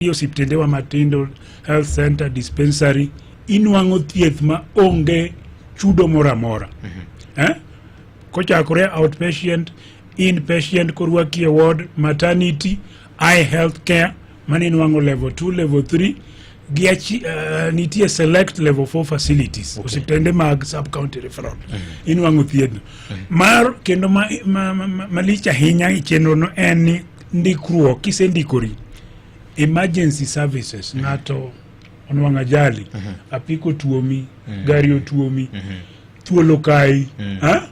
Osiptendewa matindo, health center, dispensary, inwang'o thieth ma onge chudo moro amora. Eh? Kochakore outpatient, inpatient, korwaki e ward, maternity, eye health care, mano inwang'o level 2, level 3 gi nitie select level 4 facilities. Osiptende mag sub county referral inwang'o thiethno mar kendo malich ahinya e chenro no en ni ndikruok kisendikori, emergency services, ng'ato onwang'o ajali, apiko tuomi, gari otuomi, thuol okayi, ha?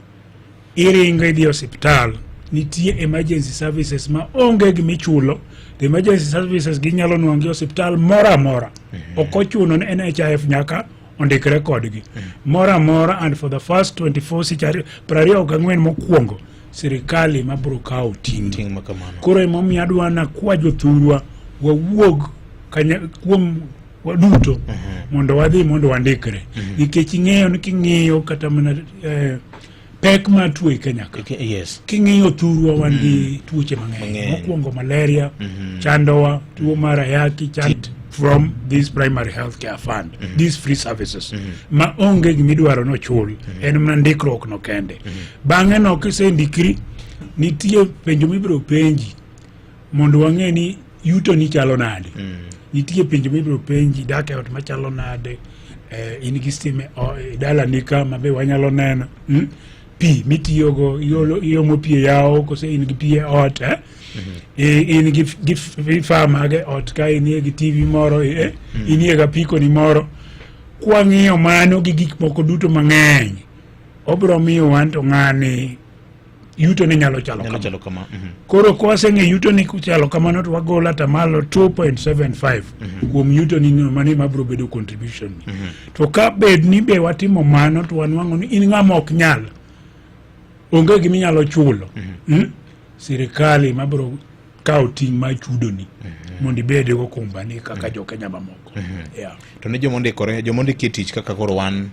Iringo idhi e osiptal, nitie emergency services ma onge gimichulo. The emergency services ginyalo nwang'o e osiptal moro amora, ok ochuno ni NHIF nyaka ondikre kodgi moro amora. And for the first 24, seche 24 mokwongo, sirikal ema biro kawo ting'. Ting' ma kamano. Koro emomiyo adwa nakwa jothurwa wawuog kuom waduto mondo wadhi mondo wandikre, nikech ing'eyo ni king'iyo kata mana pek mar tuo e Kenya ka, king'iyo thurwa wan gi tuoche mang'eny. Mang'eny. Mokwongo malaria chandowa, tuo mar ayaki chand from this primary health care fund, these free services ma onge gimidwaro nochul, en mana ndikruok no kende. Bang'e no kisendikri, nitie penjo mibiro penji mondo wang'e ni yuto ni chalo nade. Nitie penjo mibiro penji: dak e ot machalo nade, in gi stima e dalani ka ma be wanyalo neno, Pi mitiyogo, iomo pi e yawo kose in gi pi e ot, eh? In gi vifaa mage ot ka, inie gi TV moro, inie gi apiko ni moro. Kwang'iyo mano gi gik moko duto mang'eny, obiro miyo wan to ng'ani yuto ne nyalo chalo nyalo kama. Chalo kama. Koro kwaseng'e yuto ni chalo kamano, to wagolo atamalo 2.75 kuom yuto ni no, mano ema biro bedo contribution ni. To ka bed ni be watimo mano to wanwang'o ni in ng'ama ok nyal, onge giminyalo chulo, Sirikal ema biro kawo ting' mar chudoni mondo ibed go kumbani kaka jokenya mamoko, yeah. To ne jomondikore, jomondiki e tich kaka koro wan,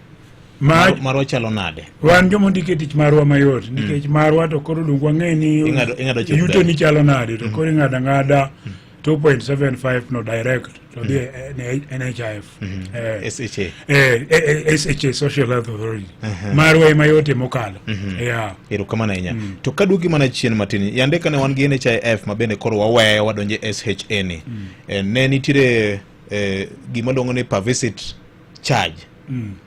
marwa chalo nade? Wan jomondiki e tich, marwa mayot, nikech marwa to koro dong wang'e ni Ing'ado chuth yuto del. ni chalo nade, to koro ing'ado ang'ada 2.75 no direct to dhi e NHIF, SHA. SHA, Social Health Authority. Marwa ema yote mokalo, yeah. Erokamano ahinya. To kaduogi mana chien matin, yande kane wan gi NHIF ma bende koro waweyo wadonje SHA ni, ne nitiere gima luongo ni per visit charge.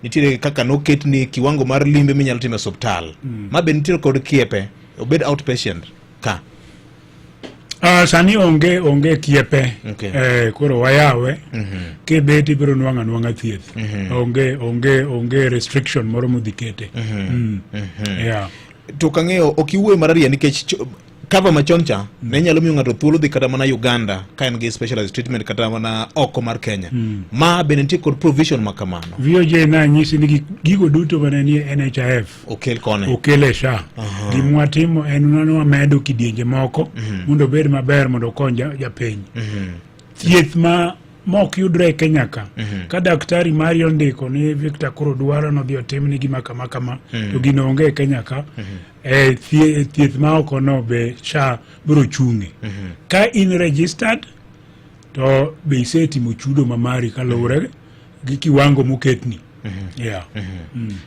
Nitiere kaka noket ni kiwango mar limbe minyalo timo e osiptal ma be nitiere kod kiepe, obed outpatient ka. Sani onge kiepe. Koro wayawe, kibet ibiro nwang'o anwang'a thieth, onge restriction moro modhi kete, yeah. To kang'eyo ok iwuoyo marariya nikech cover machon cha ne nyalo miyo ng'ato thuolo dhi kata mana Uganda ka en gi specialized treatment, kata mana oko mar Kenya. Ma bende nitie kod provision ma kamano? VOJ, nanyisi ni gigo duto mane nie NHIF okel kone. Okel e SHA. Gimwatimo en ni wamedo kidienje moko mondo obed maber, mondo okony japiny. Thieth ma mok yudre e Kenya ka, ka daktari mari ondiko ni Victor koro dwaro nodhi otimni gima kama kama, to gino onge e Kenya ka, thieth ma oko no be SHA biro chung'e. Ka in registered to be isetimo chudo ma mari kaluwore gi kiwango moketni, yeah.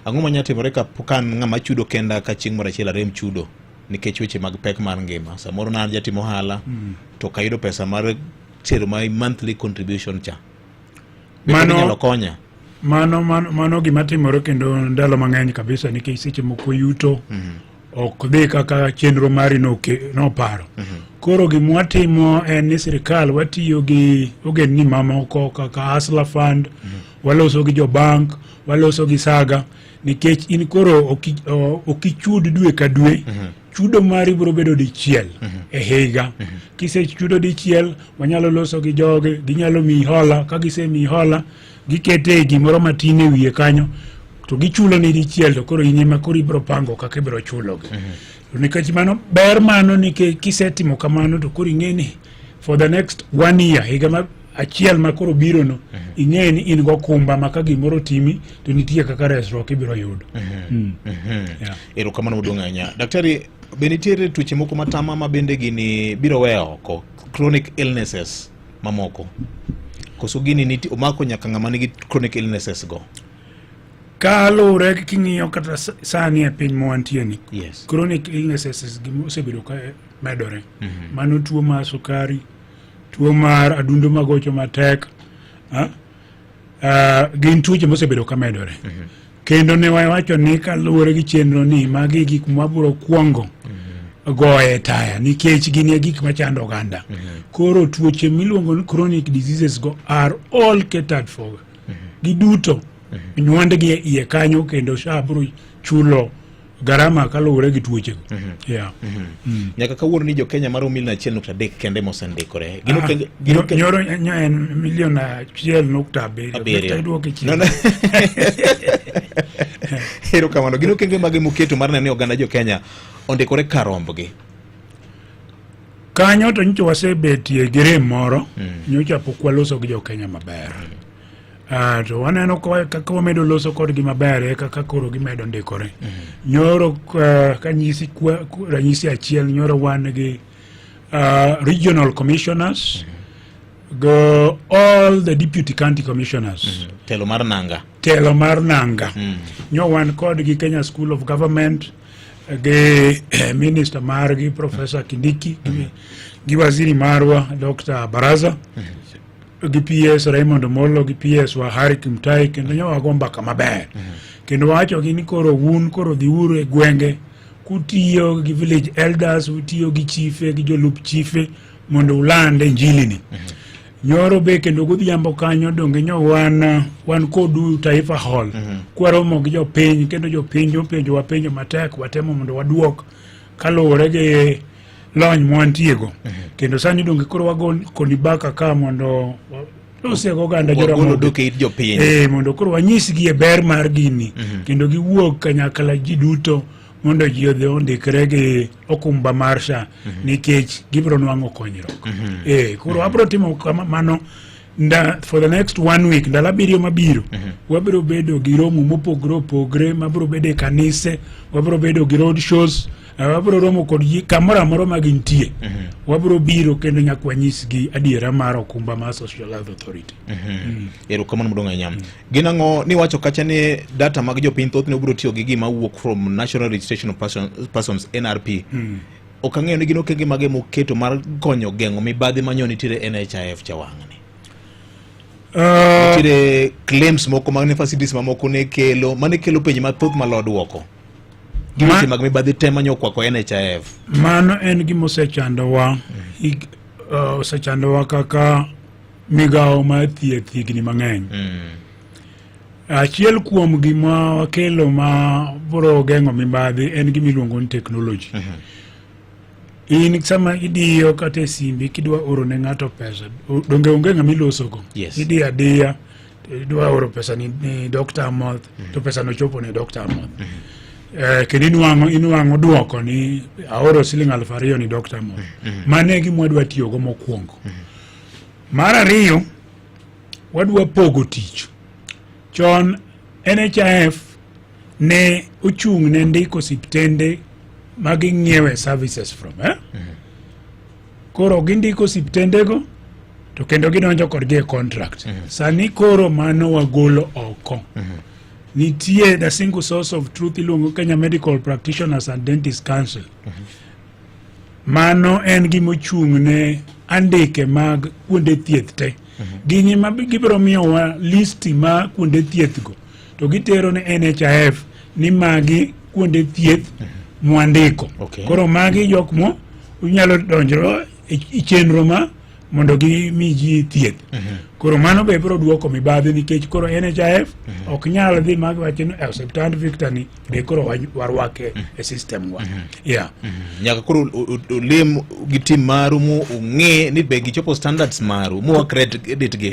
Ang'o manyalo timore ka an ng'ama chudo kenda, ka chieng' moro achiel arem chudo nikech weche mag pek mar ngima? Samoro ne an jatimo ohala to ok ayudo pesa mar tero my monthly contribution cha. Be pod inyalo konya? Mano gima timore kendo ndalo mang'eny kabisa, nikech seche moko yuto ok dhi kaka chenro mari noparo. Koro gimwatimo en ni sirikal watiyo gi ogendni mamoko kaka Hustler Fund, waloso gi jobank, waloso gi Saga, nikech in koro ok ichud dwe ka dwe. Chudo mari biro bedo dichiel e higa. Kisechudo dichiel, wanyalo loso gi jogi, ginyalo miyi hola. Ka gisemiyi hola, gikete e gimoro matin e wiye kanyo to gichulo ni dichiel, to koro in ema koro ibiro pango kaka ibiro chulogi. To nikech mano ber, mano nikech kisetimo kamano to koro ing'e ni for the next one year, higa ma achiel ma koro biro no, ing'e ni in gokumba ma ka gimoro timi to nitie kaka resruok ibiro yudo. Yeah. Erokamano maduong' ahinya. Daktari, be nitiere tuoche moko matama ma bende gini biro weyo oko? Chronic illnesses. Mamoko koso gini niti omako nyaka ng'ama nigi chronic illnesses go? Kaluwore gi king'iyo kata sani e piny mawantie ni, chronic illnesses gima osebedo ka medore. Mano tuo mar sukari, tuo mar adundo magocho matek, ah, gin tuoche mosebedo ka medore. Kendo ne wawacho ni kaluwore gi chenro ni magi gik mwabiro kwongo goye taya nikech gin e gik machando oganda. Koro tuoche miluongo ni chronic diseases go are all catered for. Giduto nywandgi e iye kanyo kendo SHA biro chulo garama kaluwore gi tuochego. Yeah. Nyaka kawuono ni jo-Kenya maromo milion 1.3 kende mosendikore. Gin Ah, gin nyoro nyo en milion 1.7. 7. Iduoke chien. No, no. Erokamano. Gin okenge mage muketo mar neno ni oganda jo-Kenya ondikore kar rombgi? Kanyo to nyocha wasebetie gi rem moro, nyocha pok waloso gi jo-Kenya maber. To waneno kaka wamedo loso kodgi maber e kaka koro gimedo ndikore. Nyoro kanyisi ranyisi achiel, nyoro wan gi regional commissioners go all the deputy county commissioners. Telo mar nanga. Telo mar nanga. Nyo wan kodgi Kenya School of Government gi minister margi Professor Kindiki gi waziri marwa Dr. Baraza gi PS Raymond Omollo gi PS wa Harry Kimtai, kendo nyo wago mbaka maber. Kendo wawacho gi ni koro un koro dhiuru e gwenge kutiyo gi village elders, utiyo gi chife gi jolup chife mondo uland injili ni. Nyoro be kendo godhiambo kanyo donge nyo wan kodu Taifa Hall. Kwaromo gi jopiny kendo jopiny openjowa penjo matek, watemo mondo waduok kaluwore gi lony mwantiego. Kendo sani donge koro wago koni baka ka mondo losie go oganda Wagolo Joramogi. duk e it jopiny. Mondo koro wanyisgi e ber mar gini kendo giwuog kanyakla ji duto mondo ji odhi ondikre gi okumba mar SHA nikech gibiro nwang'o konyruok. Koro abiro timo mano for the next one week, ndalo 7 mabiro, wabiro bedo gi romo mopogore opogore, mabiro bedo e kanise, wabiro bedo gi road shows, wabiro romo kod ji kamoro amora ma gintie. Wabiro biro kendo nyaka wanyisgi adiera mar okumba mar Social Health Authority. Erokamano maduong' ahinya. Gin ang'o niwacho kacha ni data mag jopiny thothne obiro tiyo gi gima wuok from National Registration of Persons NRP. Ok ang'eyo ni gin okenge mage moketo mar konyo geng'o mibadhi manyo nitiere NHIF cha wang'ni. Nitiere claims moko mag ne facilities mamoko ne kelo mane kelo penjo mathoth malo duoko. Gi weche mag mibadhi te manyo okwako NHIF. Mano en gima osechandowa, osechandowa kaka migawo mar thieth higni mang'eny. Achiel kuom gima wakelo ma biro geng'o mibadhi en gima iluongo ni technology. In sama idiyo kata e simbi kidwa oro ne ng'ato pesa, donge onge ng'ama ilosogo? Yes. Idiyo adiya, idwa oro pesa ni Dr. Amoth, to pesa no chopo ne Dr. Amoth. Kendo inwang'o duoko ni aoro siling 2,000 ni Dr. Amoth. Mano e gima wadwa tiyogo mokwongo. Mar ariyo, wadwa pogo tich. Chon NHIF ne ochung' ne ndiko osiptende ma ging'iewe services from, eh? Koro gindiko osiptendego to kendo gidonjo kodgi e contract. Sani koro mano wagolo oko. Nitie the single source of truth iluongo Kenya Medical Practitioners and Dentists Council. Mano en gima ochung' ne andike mag kuonde thieth te. Gin ema gibiro miyowa listi ma kuonde thieth go to gitero ne NHIF ni magi kuonde thieth mwandiko. Koro magi jok mo unyalo donjro e chenro ma mondo gimi ji thieth. Koro mano be biro duoko mibadhi nikech koro NHIF ok nyal dhi ma giwacho ni osiptand Victor ni be koro warwake e system wa. Yeah. Nyaka koro ulim gi team maru mu ung'e ni be gichopo standards maru mu accredit gi.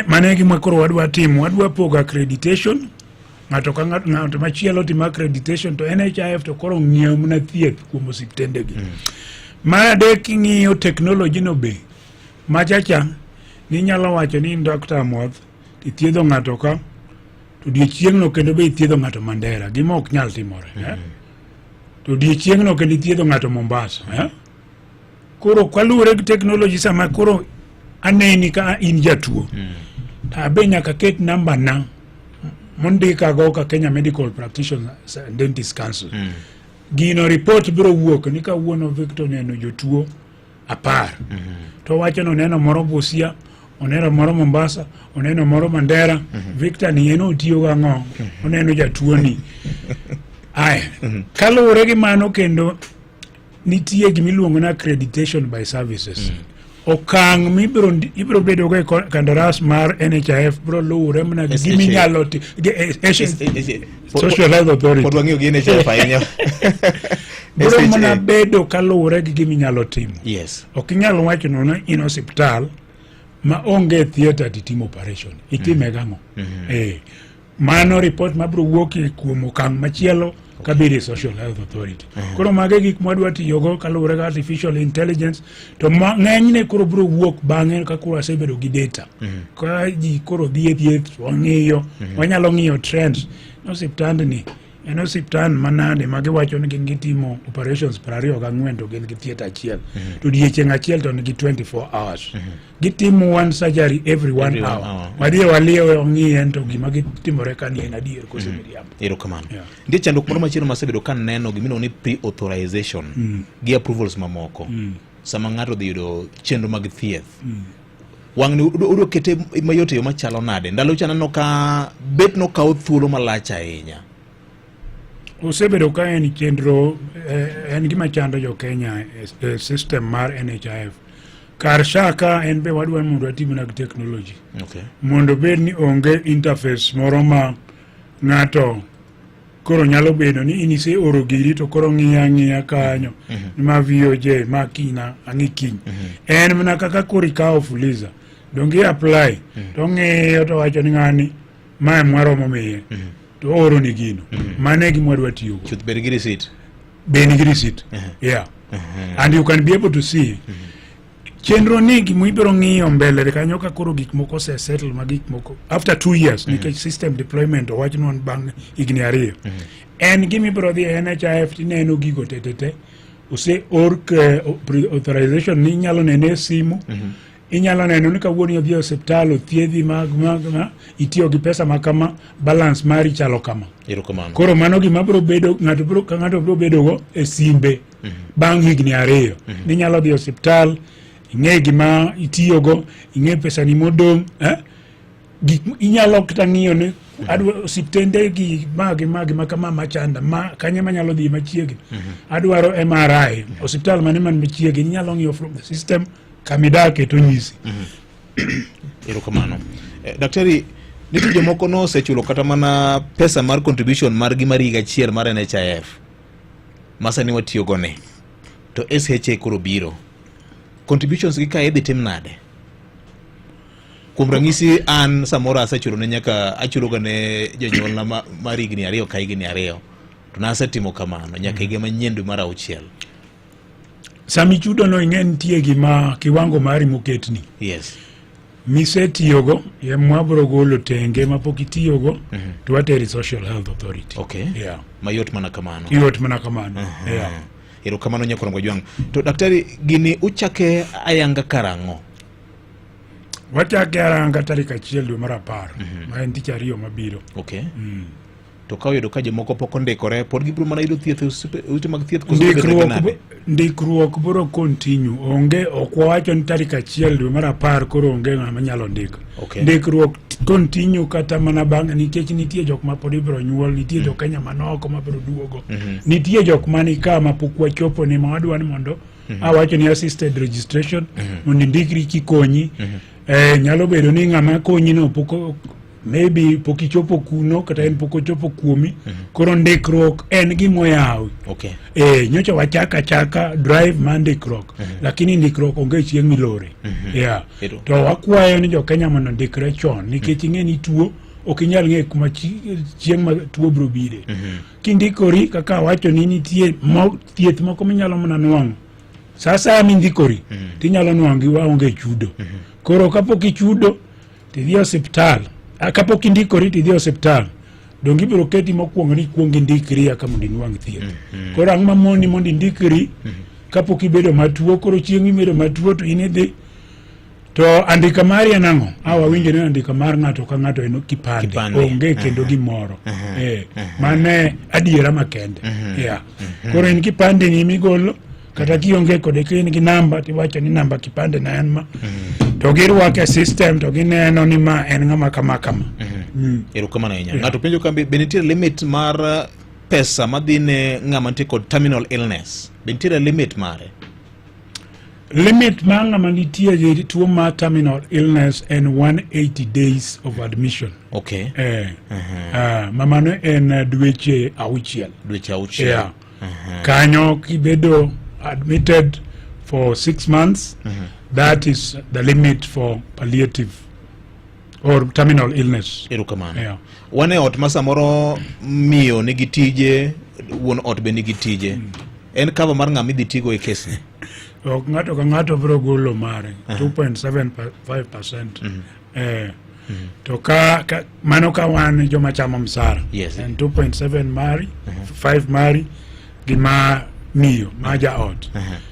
Mane gima koro wadwa timo, wadwa pogo accreditation. Ng'ato ka ng'ato machielo timo accreditation to NHIF to koro ng'iewo mana thieth kuom osiptendegi. Mar adek, king'iyo technology no be machacha ninyalo wacho ni in Dr. Amoth ithiedho ng'ato ka to odiechieng'no kendo be ithiedho ng'ato Mandera, gima ok nyal timore. To odiechieng'no kendo ithiedho ng'ato Mombasa. Koro kaluwore gi technology sama koro aneni ka in jatuo to abe nyaka ket namba na mondikago ka Kenya Medical Practitioners and Dentist Council. Gino report biro wuok ni kawuono Victor oneno jotuo 10. To wacho ni oneno moro Busia, oneno moro Mombasa, oneno moro Mandera. Victor ni en otiyo gang'o? Oneno jatuo ni. Aya, kaluwore gi mano kendo nitie gimiluongo ni accreditation by services. Okang' mibiro ibiro bedo go e kandaras mar NHIF biro luwore mana gi SHA. giminyalo Social Health Authority. Pod wang'iyo gi NHIF ahinya. Biro SHA. mana bedo kaluwore gi giminyalo timo. Ok inyal wacho nono in osiptal ma onge theatre titimo operation. Itime gang'o? Mano report mabiro wuok e kuom okang' machielo kabiro e Social Health Authority. Koro mago e gik mwadwa tiyogo kaluwore gi artificial intelligence to ng'enyne koro biro wuok bang'e ka koro asebedo gi data. Ka ji koro dhi e thieth wang'iyo, wanyalo ng'iyo trends. Osiptandni en osiptal manade ma giwacho ni gin gitimo operations 24 to gin gi theatre achiel. To odiechieng' achiel to nigi 24 hours. Gitimo one surgery every one Every one hour. hour. Wadhi waliewe wang'iye en to gima gitimore ka ni en adier kose miriambo. Erokamano. Yeah. Nitie chandruok moro machielo masebedo ka neno gimiluongo ni pre-authorization gi approvals mamoko. Sama ng'ato odhi yudo chenro mag thieth. Wang'ni udwa kete mayot e yo machalo nade? Ndalo cha aneno ka bet nokawo thuolo malach ahinya. Osebedo ka en chenro en gima chando jo Kenya e system mar NHIF. Kar SHA ka en be wadwa ni mondo watim gi technology. Mondo bed ni onge interface moro ma ng'ato koro nyalo bedo ni in iseoro giri to koro ng'iya ang'iya kanyo ni ma VOJ ma kiny ang'i kiny. En mana kaka koro ikawo Fuliza donge i apply to ng'iyo to wacho ni ng'ani mae mwaromo miye to ooro ni gino. Mano e gima wadwa tiyogo. Chuth bed gi receipt. Be nigi receipt. Yeah. And you can be able to see chenro ni gima ibiro ng'iyo mbele kanyo ka koro gik moko ose settle ma gik moko after 2 years nikech system deployment owachnwa ni bang' higni 2 en gima ibiro dhi e NHIF tineno gigo te te te ose or pre-authorization ni inyalo nene e simu. Inyalo neno ni kawuono idhi e osiptal othiedhi mag mag ma itiyo gi pesa ma kama, balance mari chalo kama. Erokamano. Koro mano gima biro bedo ng'ato biro ka ng'ato biro bedo go e simbe bang' higni 2. Ninyalo dhi e osiptal ing'e gima itiyogo, ing'e pesani modong', eh? Gik inyalo kata ng'iyo ni adwa osiptende gi ma gi ma gi ma kama machanda ma kanye manyalo dhi machiegni. Adwaro MRI, osiptal mane man machiegni, inyalo ng'iyo from the system kamidake to nyisi. Erokamano. Daktari, nitie jomoko nosechulo kata mana pesa mar contribution margi mar higa achiel mar NHIF ma sani watiyogo ni. To SHA koro biro. Contributions gi kae idhi tim nade? Kuom ranyisi an samoro asechulo ne nyaka achulo ga ne jonyuolna mar higni 2 ka higni 2. To nasetimo kamano nyaka higa manyien dwe mar 6. Sama ichudo no ing'e nitie gima kiwango mari moketni. Misetiyogo emwabro golo tenge mapok itiyogo to wateri Social Health Authority. Yeah. Mayot mana kamano. Yot mana kamano. Yeah. Erokamano nyakorongo Jwang'. To daktari, gini uchake ayanga karang'o? Wachake ayanga tarik 1 dwe mar 10 ma en tich ariyo mabiro. To ka oyudo ka jomoko pok ondikore, pod gibiro mana yudo thieth e ute mag thieth koso gibiro nade? Ndikruok biro continue. Onge, ok wawacho ni tarik 1 dwe mar 10 koro onge ng'ama nyalo ndiko. Ndikruok continue kata mana bang' nikech nitie jok ma pod ibiro nyuol, nitie jo Kenya manoko ma biro duogo. Nitie jok mani ka ma pok wachopo ni ma wadwa ni mondo awacho ni assisted registration mondo indikri kikonyi. Nyalo bedo ni ng'ama konyi no pok maybe pok ichopo kuno kata en pok ochopo kuomi. Koro ndikruok en gima oyawi. Nyocha wachaka achaka drive mar ndikruok, lakini ndikruok onge chieng' milore. To wakwayo ni jo Kenya mondo ondikre chon nikech ing'e ni tuo ok inyal ng'eyo kuma chieng' ma tuo biro bire. Kindikori kaka awacho ni nitie thieth moko minyalo mana nwang'o sa asaya mindikori tinyalo nwang'o gi waonge chudo. Koro kapok ichudo tidhi e osiptal, kapok indikori tidhi e osiptal, donge ibiro keti mokwongo ni ikuong indikri eka mondo inwang' thieth. Koro ang'o mamoni mondo indikri kapok ibedo matuo? Koro chieng' mibedo matuo to in idhi To andika mari en ang'o? A wawinjo ni andika mar ng'ato ka ng'ato en kipande. Kipande. Onge kendo gimoro. Mane adiera makende. Yeah. Koro en kipande ni migolo kata kionge kode ka in gi namba tiwacho ni namba kipande na en ma. To girwake e system to gineno ni ma en ng'ama kama kama. Erokamano ahinya. Ng'ato penjo ka be nitie limit mar pesa madhi ne ng'ama nitie kod terminal illness? Be nitiere limit mare? Limit mar ng'ama nitie gi tuo mar terminal illness en 180 days of admission. Ma mano en dweche 6. Dweche 6. Yeah. Kanyo kibedo admitted for 6 months, that is the limit for palliative or terminal illness. Erokamano. Yeah. Wan e ot ma samoro miyo nigi tije, wuon ot be nigi tije. En cover mar ng'ama idhi tigo e kes ni? Ok, ng'ato ka ng'ato biro golo mare 2.75%. To ka mano ka wan joma chamo msara. En 2.7 mari, 5 mari gi ma miyo ma jaot.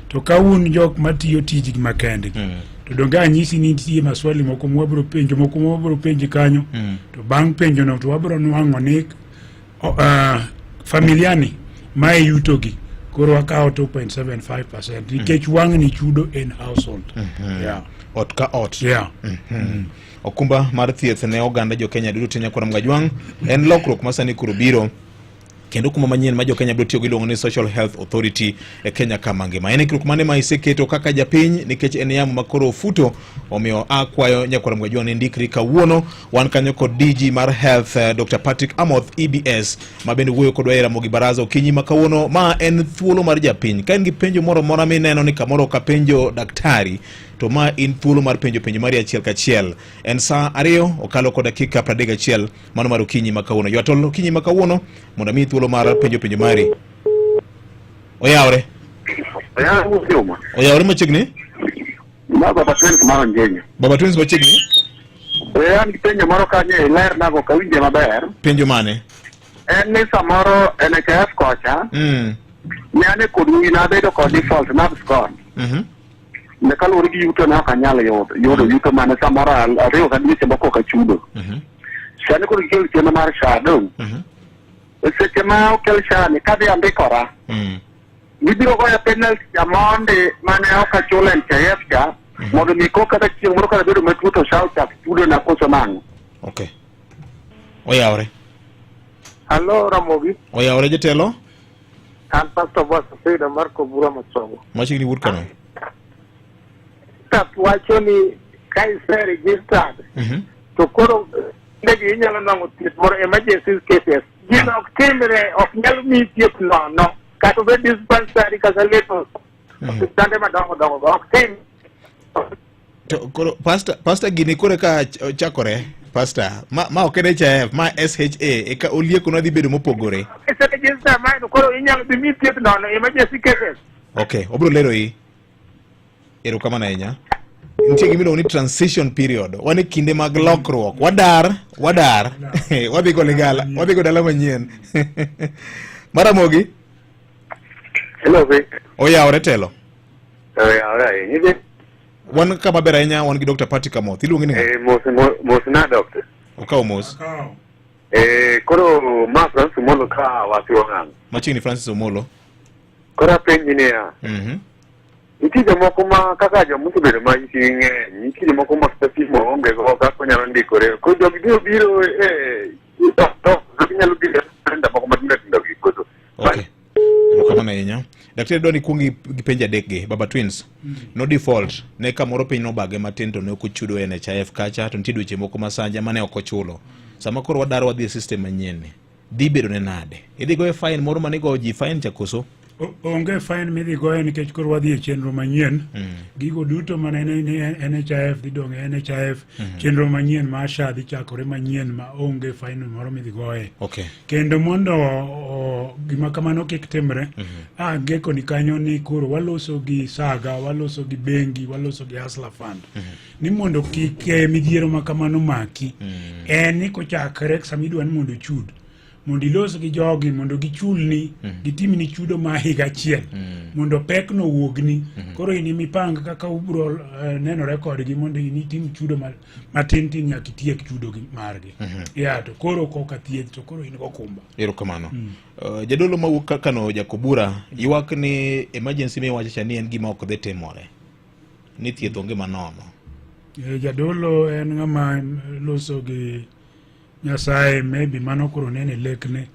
To ka un jok matiyo tijgi makendgi, to donge anyisi ni nitie maswali moko mwabiro penjo, moko mwabiro penji kanyo. To bang' penjo no to wabiro nwang'o ni familia ni mae yutogi, koro wakawo 2.75% nikech wang'ni chudo en household. Yeah. Ot ka ot. Yeah. Okumba mar thieth ne oganda jo Kenya duto te nyakwara Mgajwang' en lokruok ma sani koro biro kendo kuma manyien ma jo Kenya biro tiyogo iluongo ni Social Health Authority e Kenya ka mangima. En ikruok mane ma iseketo kaka japiny nikech en yamo ma koro ofuto, omiyo akwayo nyakwara Mgajwang' ni ndikri kawuono. Wan kanyo kod DG mar Health, Dr. Patrick Amoth EBS ma bende wuoyo kodwa e Ramogi Baraza okinyi ma kawuono. Ma en thuolo mar japiny. Ka in gi penjo moro amora mineno ni kamoro ok apenjo daktari, to ma in thuolo mar penjo penjo mari achiel kachiel. En saa 2 okalo kod dakika 31 mano mar okinyi ma kawuono. Ywatol okinyi ma kawuono mondo amiyi thuolo mar penjo penjo mari. Oyawre. Oyawre. Oyawre machiegni? Ma Baba Twins mar Onjenyo. Baba Twins machiegni? An gi penjo moro kanyo iler nago ok awinje maber. Penjo mane? En ni samoro NHIF kocha. Ne ane kod wuoyi nabedo kod default nabscon. Ne kaluwore gi yuto ne ok anyal yudo yuto mane samoro ariwo ka dweche moko ok achudo. Sani koro gikel chenro mar SHA dong'. E seche ma okel SHA ni kadhi andikora. Gibiro goyo penalty cha mondi mane ok achulo NHIF cha mondo mi ko kata chieng' moro kata bedo matuo to SHA ochak chudo na koso nang'o. Okay. Oyawre. Hello Ramogi. Oyawre jatelo. An Pastor Boss Frida Marco Bura Masomo. Machiegni wuod Kano. Tap wacho ni ka ise registered to koro ndegi inyalo nwang'o thieth moro emergency cases. Gino ok timre, ok nyal miyi thieth nono. Kata obed dispensary kata little osiptande madongo dongo go ok tim. To koro pastor gini koro ka chakore pastor ma ok en HIF ma SHA eka olieko no dhi bedo mopogore. Ise register ma to koro inyalo dhi miyi thieth nono emergency cases. Okay, obiro lero i. Erokamano ahinya. Nitie gima iluongo ni transition period. Wan e kinde mag lokruok. Wadar, wadhi go ligala, wadhi go dala manyien. Maramogi. Hello, Vic. Oyawre telo. Oyawre ahinya. Wan kama ber ahinya, wan gi Dr. Patrick Amoth. Iluongi ni ng'a? Mos na doctor. Okawo mos. Koro ma Francis Omolo ka wasiwa ng'ang'. Machiegni Francis Omolo. Koro apenji niya. Nitie jomoko ma kaka joma osebedo ma hikgi ng'eny, nitie jomoko ma kata simu onge go kaka onyalo ndikore. Koro jogi biro biro e to ginyalo biro e senta moko matindo tindo gi koso. Okay. Erokamano ahinya. Daktari dwani kuong gi penjo adek gi. Baba Twins. No default. Ne kamoro piny nobage matin to ne ok ochudo NHIF kacha to nitie dweche moko masanja mane ok ochulo. Sama koro wadar wadhi e system manyien ni. Dhi bedo ne nade? Idhi goye fine moro mane igoyo ji fine cha koso? Onge fine midhi goye nikech koro wadhi e chenro manyien. Gigo duto mane ni NHIF dhi dong' e NHIF. Chenro manyien mar SHA dhi chakore manyien ma onge fine moro midhi goye. Kendo mondo gima kamano kik timre, angeko ni kanyo ni koro waloso gi Saga, waloso gi bengi, waloso gi Hustler Fund. Ni mondo kik midhiero ma kamano maki. En ni kochakre sama idwa ni mondo ochud. Mondo ilos gi jogi mondo gichulni gitimni chudo ma higa achiel mondo pekno owuogni. Koro in imipang kaka ubro nenore kodgi mondo in itim chudo matin tin nyaka itiek chudo gi margi. Ya to koro koka thieth to koro in gokumba. Erokamano. Jadolo mawuok kaka no Jakobura ywak ni emergency miwacho cha ni en gima ok dhi timore. Ni thieth onge manono. Jadolo en ng'ama loso gi Nyasaye, maybe mano koro nene lekne.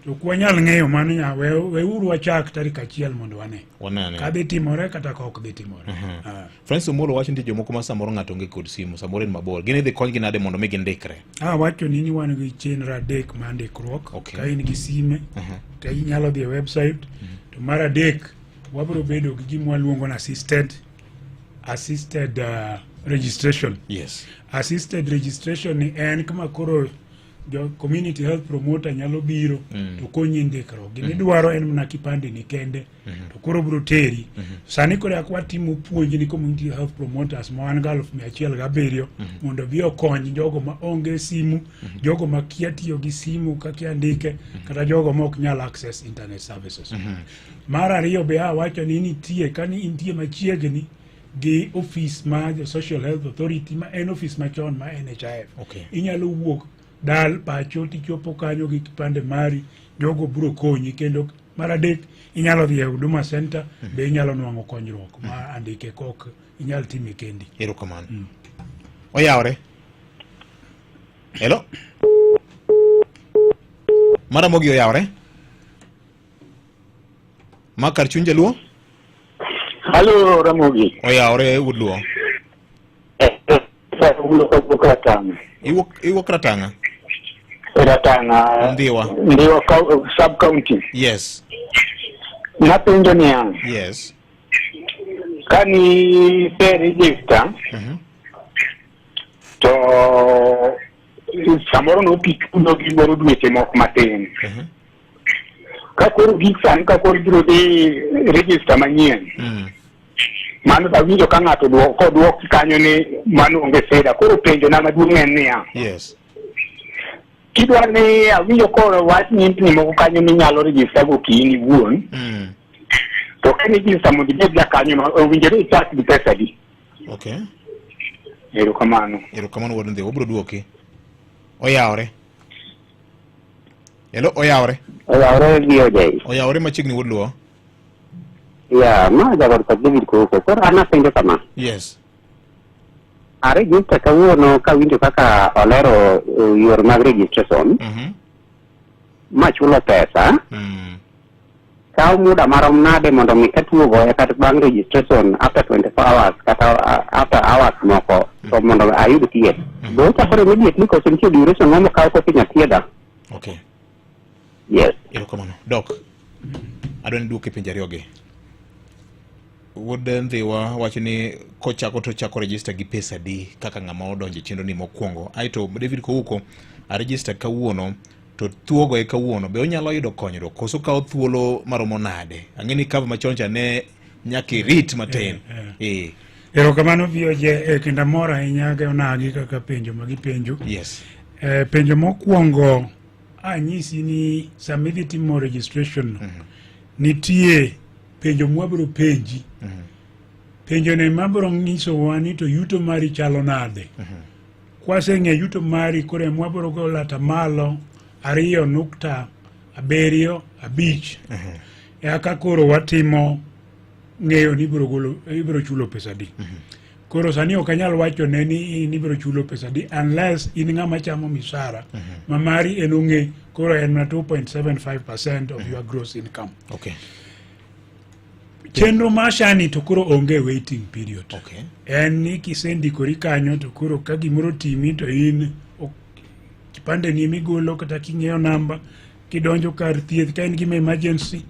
To ok wanyal ng'eyo mano nya weuru wachak tarik 1 mondo wane. Wanene. Ka dhi timore kata ka ok dhi timore. Francis Omolo wacho ni jomoko ma samoro ng'ato onge kod simu, samoro en mabor. Gin idhi konygi nade mondo mi gindikre? Wacho ni wan gi chenro 3 mar ndikruok. Okay. Ka in gi sime, to inyalo dhi e website. To mar 3, wabiro bedo gi gima waluongo ni assisted registration. Yes. Assisted registration ni en kama koro jo community health promoter nyalo biro to konyi ndikruok. Gima idwaro en mana kipande ni kende to koro biro teri. Sani koro yak watimo puonj ni community health promoters ma wan go 107,000 mondo bi okony jogo ma onge simu, jogo ma kia tiyo gi simu kaka andike, kata jogo ma ok nyal access internet services. Mar ariyo be awacho ni nitie ka ni intie machiegni gi ofis ma jo Social Health Authority ma en ofis machon ma NHIF. Okay. Inyalo wuok dal pacho tichopo kanyo gi kipande mari, jogo biro konyi. Kendo mar adek inyalo dhi e Huduma Center be inyalo nwang'o konyruok ma andike kok inyal time kendi. Erokamano. Oyawre. Hello. Maramogi oyawre. Ma kar chuny jaluo? Halo Ramogi. Oyawre wuod luo. Wuok Ratanga. Iwuok Ratanga? Ratanga. Ndhiwa. Ndhiwa sub county. Yes. Napenjo niya. Yes. Kani se register to samoro nopichulo gimoro dweche moko matin. Ka koro gik sani ka koro ibiro dhi register manyien. Mano awinjo ka ng'ato koduok kanyo ni mano onge fedha. Koro penjo na maduong' en niya. Yes. Kidwa ni awinjo koro wach nyimpni moko kanyo minyalo register go kiin iwuon. To ka register mondo ibed jakanyo no owinjore ichak gi pesa di. Okay. Erokamano. Erokamano wuod Ndhiwa, obiro duoki. Oyawre. Hello, oyawre. Oyawre gi OJ. Oyawre machiegni wuod Luo. Ya, ma jagor kod David Koko. Koro an apenjo kama. Yes. A register kawuono kawinjo kaka olero yor mag registration. Ma chulo pesa. Kawo muda marom nade mondo mi ka tuo goya kata bang' registration after 24 hours kata after hours moko to mondo ayud thieth. Be ochakore immediately koso nitie duration moro mokawo koka inya thiedha? Okay. Yes. Erokamano. Dok. Adwa ni duoke penjo ariyogi. Wuod Ndhiwa wacho ni kochako to chako register gi pesa di kaka ng'ama odonjo e chenro ni mokwongo. Aeto David Kouko a register kawuono to thuogo e kawuono be onyalo yudo konyruok koso kawo thuolo maromo nade? Ang'e ni cover machon cha ne nyaka irit matin. Erokamano VOJ, kendo amor ahinya gi onagi kaka penjo ma gipenjo. Yes. Penjo mokwongo anyisi ni sama idhi timo registration no, nitie penjo mwabiro penji. Penjo ne mabiro nyisowa ni to yuto mari chalo nade. Kwaseng'eyo yuto mari koro ema wabiro golo atamalo 2.75. Eka koro watimo ng'eyo ni ibiro chulo pesa di. Koro sani ok anyal wacho ne ni in ibiro chulo pesa di unless in ng'ama chamo misara ma mari en ong'e koro en mana 2.75% of your gross income. Okay. Chenro mar SHA ni to koro onge waiting period. Okay. En ni kisendikori kanyo to koro ka gimoro timi to in kipande ni migolo kata king'eyo namba kidonjo kar thieth ka en gima emergency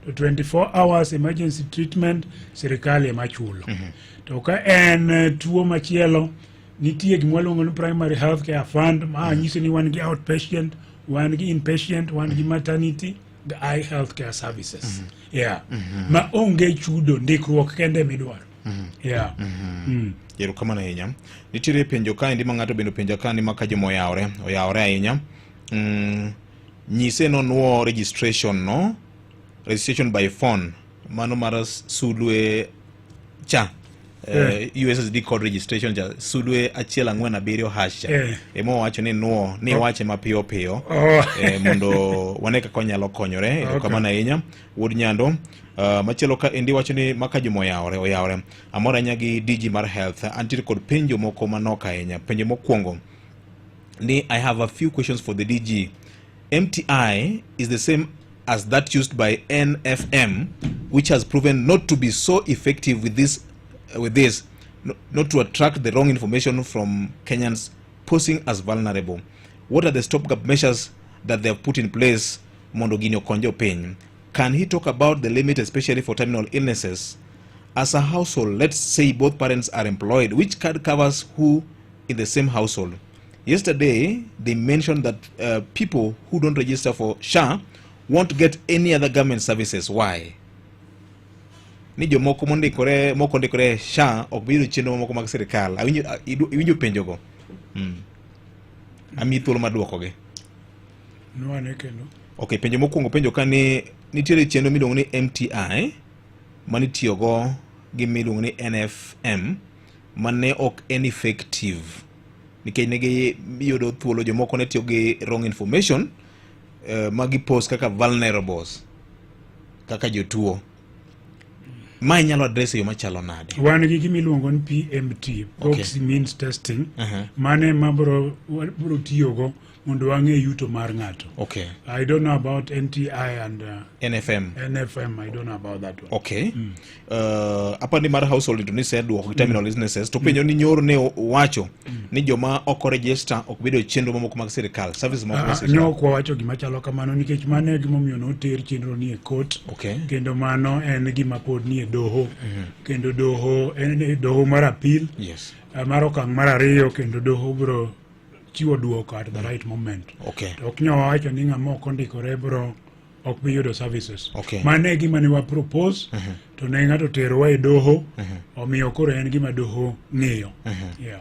to 24 hours emergency treatment sirikal ema chulo. To ka en tuo machielo nitie gima waluongo ni primary health care fund ma nyiso ni wan gi outpatient, wan gi inpatient, wan gi maternity gi eye health care services. Yeah. Ma onge chudo, ndikruok kende midwaro. Yeah. Erokamano ahinya. Nitiere penjo kaendi ma ng'ato bende openja ka ni ma ka joma oyawre, oyawre ahinya. Nyise nonwo registration no, registration by phone, mano mar sulwe cha USSD code registration cha sulwe 147 hash cha ema owacho ni nuo ni wache mapiyo piyo mondo wane kaka onyalo konyore. Erokamano ahinya wuod Nyando. Machielo ka endi wacho ni maka juma oyawore oyawore amor ahinya gi DG mar health. Antiere kod penjo moko manok ahinya. Penjo mokwongo ni I have a few questions for the DG. MTI is the same as that used by NFM, which has proven not to be so effective with this not to attract the wrong information from Kenyans posing as vulnerable. What are the stopgap measures that they have put in place mondo gini okony jopiny? Can he talk about the limit, especially for terminal illnesses? As a household, let's say both parents are employed, which card covers who in the same household? Yesterday, they mentioned that people who don't register for SHA won't get any other government services. Why? Ni jomoko mondikore mok ondikore SHA ok bi yudo chenro mamoko mag sirikal. Awinjo iwinjo penjogo. Amiyi thuolo mar duokogi. Nwane kendo. Ok, penjo mokwongo penjo ka ni nitiere chenro miluongo ni MTI manitiyogo gi miluongo ni NFM mane ok en effective nikech ne giyudo thuolo jomoko ne tiyo gi wrong information ma gipost kaka vulnerables kaka jotuo. Ma inyalo address e yo machalo nade? Wan gi gima iluongo ni PMT, proxy means testing. Mano ema bro bro tiyogo mondo wang'e yuto mar ng'ato. I don't know about NTI and NFM. NFM. I don't know about that one. Okay. Apani mar household to niseduoko gi terminal illnesses to penjo ni nyoro ne owacho ni joma ok oregister ok bedo e chenro mamoko mag sirikal, services moko mag Ah, sirikal. Ne ok wawacho gima chalo kamano nikech mano e gimomiyo noter chenro ni e court. Kendo mano en gima pod ni e doho. Kendo doho en e doho mar appeal mar okang' mar ariyo kendo doho bro chiwo duoko at the right moment. To ok nyo wawacho ni ng'ama ok ondikore bro ok bi yudo services. Mano e gima ne wa propose to ne ng'ato oterowa e doho omiyo koro en gima doho ng'iyo. Yeah.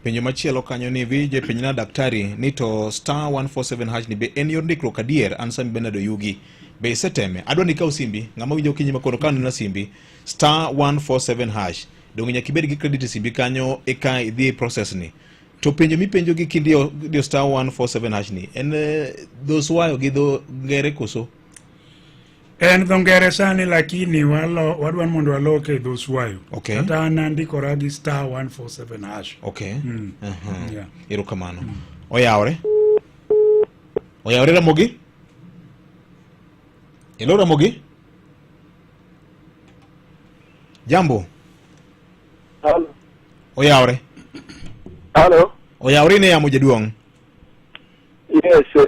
Penjo machielo kanyo ni vije penjna daktari ni to star 147 hash ni be en yor ndikruok adier? An Sami Bernard Oyugi, be iseteme? Adwa ni ikaw simbi, ng'ama winjo okinyi makono ka nena simbi star 147 hash donge nyaka ibed gi credit e simbi kanyo eka idhi e process ni. To penjo mipenjo gi kindiyo diyo star 147 hash ni en dho swayo gi dho ngere koso? En dho ngere sani lakini walo, wadwa mondo waloke e dho Swayo. Kata an andikora gi star 147 hash. Yeah. Erokamano. Oyawre. Oyawre Ramogi? Hello Ramogi? Jambo. Halo. Oyawre. Halo. Oyawre ne yamo jaduong'. Yes.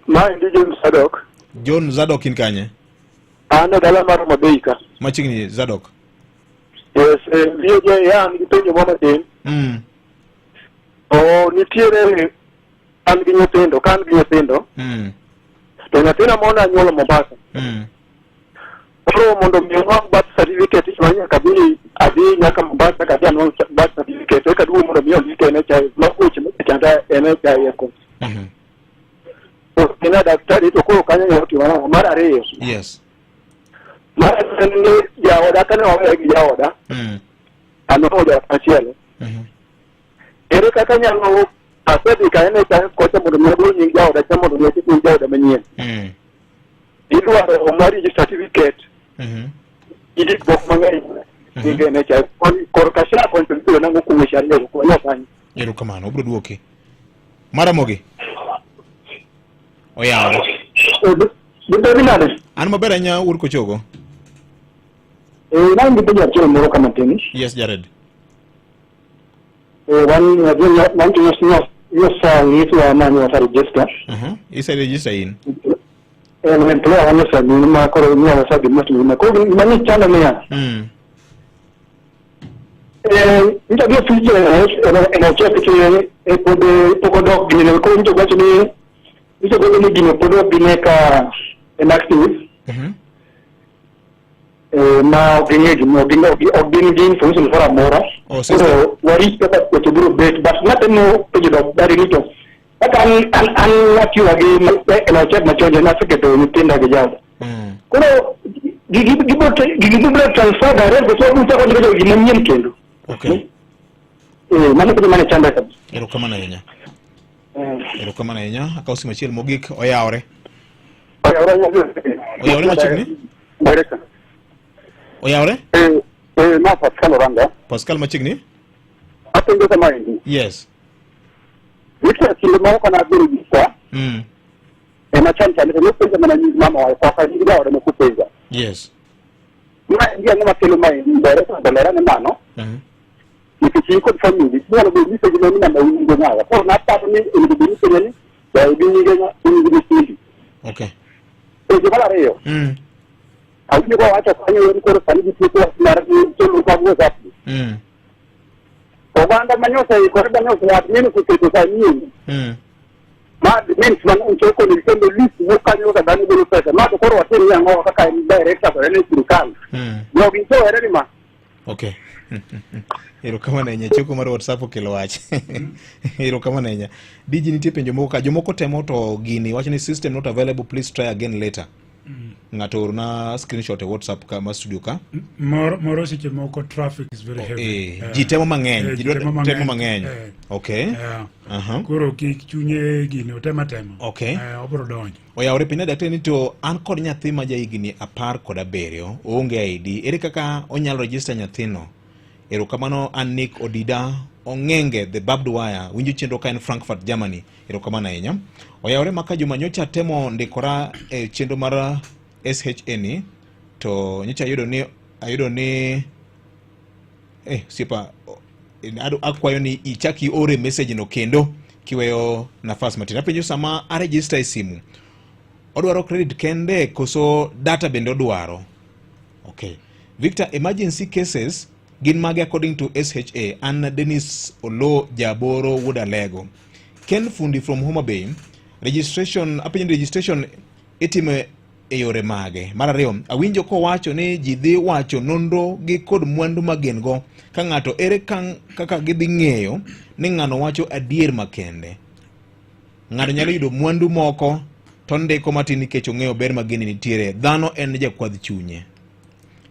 Maendi John Zadok. John Zadok in kanye? An e dala mar Homa Bay ka. Machiegni Zadok. Yes, VJ ya an gi penjo moro matin. O nitiere an gi nyithindo, ka an gi nyithindo, to nyathina moro ne anyuolo Mombasa. Koro mondo mi onwang' birth certificate ichuno ni nyaka adhi nyaka Mombasa kadhi anwang' birth certificate eka duogo mondo mi ondike e NHIF. Mago weche mosechanda e NHIF ko. To en daktari to koro kanyo nyalo timo nang'o? Mar ariyo. Mar ariyo en ni jaoda kane wawere gi jaoda, anwang'o jaot machielo. Ere kaka anyalo asedhi ka NHIF kocha mondo mi agol nying jaoda cha mondo mi aket nying jaoda manyien. Idwaro marriage certificate gi gik moko mang'eny nying NHIF. Korka SHA koni to ibiro nang'o kuom weche ariyogo konya kanyo. Erokamano, obiro duoki. Maramogi. Oyawre. Dibedi nade? An maber ahinya wuod Kochogo. Eh, an gi penjo achiel moro ka matin. Yes, Jared. Eh, wan to nyosa nyiswa ma nyosa register. Ise register in. En employer wa nyosa ni ma koro nyosa gima timo. Koro gima ni chando niya. Eh, nito gi ofis NHS ke e pod pok odok gine koro nito wacho ni nito godo ni gino pod ok gine ka en active. Ma ok ging'e gima ok gin gi information moro amora. Oh, sister. Koro warit kaka weche biro bet but natemo penjo daktari ni to kaka an an an an atiyoga gi NHIF machon cha naseketo nyithinda gi jaoda. Koro gigi gibiro gigi gibiro transfer direct koso wabiro chako ndiko gima nyien kendo. Okay. Eh, mano kendo mane chanda kabisa. Erokamano ahinya. Erokamano ahinya. Akawo simu achiel mogik oyawore. Oyawore machiegni? Oyawore? Eh, eh, ma Pascal Oranga. Pascal machiegni? Apenjo kama endi. Yes. Nitie kinde moro kana adhi register. Ema chon chande to nopenja mana nying mama wa koka nying jaode ne kopenja. Yes. Ma endi ang'o makelo ma endi ber to lera ne mano. Nikech in kod family, inyalo bedo ni penjo ni namba nyinge ng'awa. Koro naparo ni onego bed ni penjo ni jaodi nyinge ng'a nying nyithindi. Okay. Penjo mar ariyo. Awinjo ka wacho kanyo ni koro sani gitieko wach mar chenro mag WhatsApp. Oganda ma nyocha oikore ma nyocha admin oseketo sani ma admins mang'eny choko ni kendo list wuok kanyo kaka dhano golo pesa. Ma to koro watim ni ang'o kaka en director to en e sirkal. Jogi chowere ni ma. Okay. Erokamano ahinya. Choko mar WhatsApp okelo wach. Erokamano ahinya. Diji nitie penjo moko ka jomoko temo to gini wacho ni system not available please try again later. Ng'ato orna screenshot e WhatsApp ka ma studio ka. Moro moro seche moko traffic is very heavy. Eh, ji temo mang'eny, ji ji temo temo mang'eny. Okay. Aha. Koro kik chunye gini otem atema. Okay. Obiro donjo. Oyawore piny daktari ni to an kod nyathi ma jahigni 17 oonge ID ere kaka onyalo register nyathino erokamano an Nick Odida Ong'enge the barbed wire winjo chenro ka en Frankfurt Germany erokamano ahinya oyawore maka juma nyocha temo ndikora e chenro mar SHA ni to nyocha ayudo ni ayudo ni eh osiepa akwayo ni ichak iore message no kendo kiweyo nafas matin apenjo sama a register e simu odwaro credit kende koso data bende odwaro okay Victor emergency cases gin mage according to SHA an Dennis Olo Jaboro wuod Alego Ken Fundi from Homa Bay registration apenjo ni registration itimo e yore mage? Mar ariyo, awinjo kowacho ni ji dhi wacho nonro gi kod mwandu ma gin go ka ng'ato ere kaka gidhi ng'eyo ni ng'ano wacho adier makende. Ng'ato nyalo yudo mwandu moko to ndiko matin nikech ong'eyo ber ma gini nitiere. Dhano en jakwadh chunye.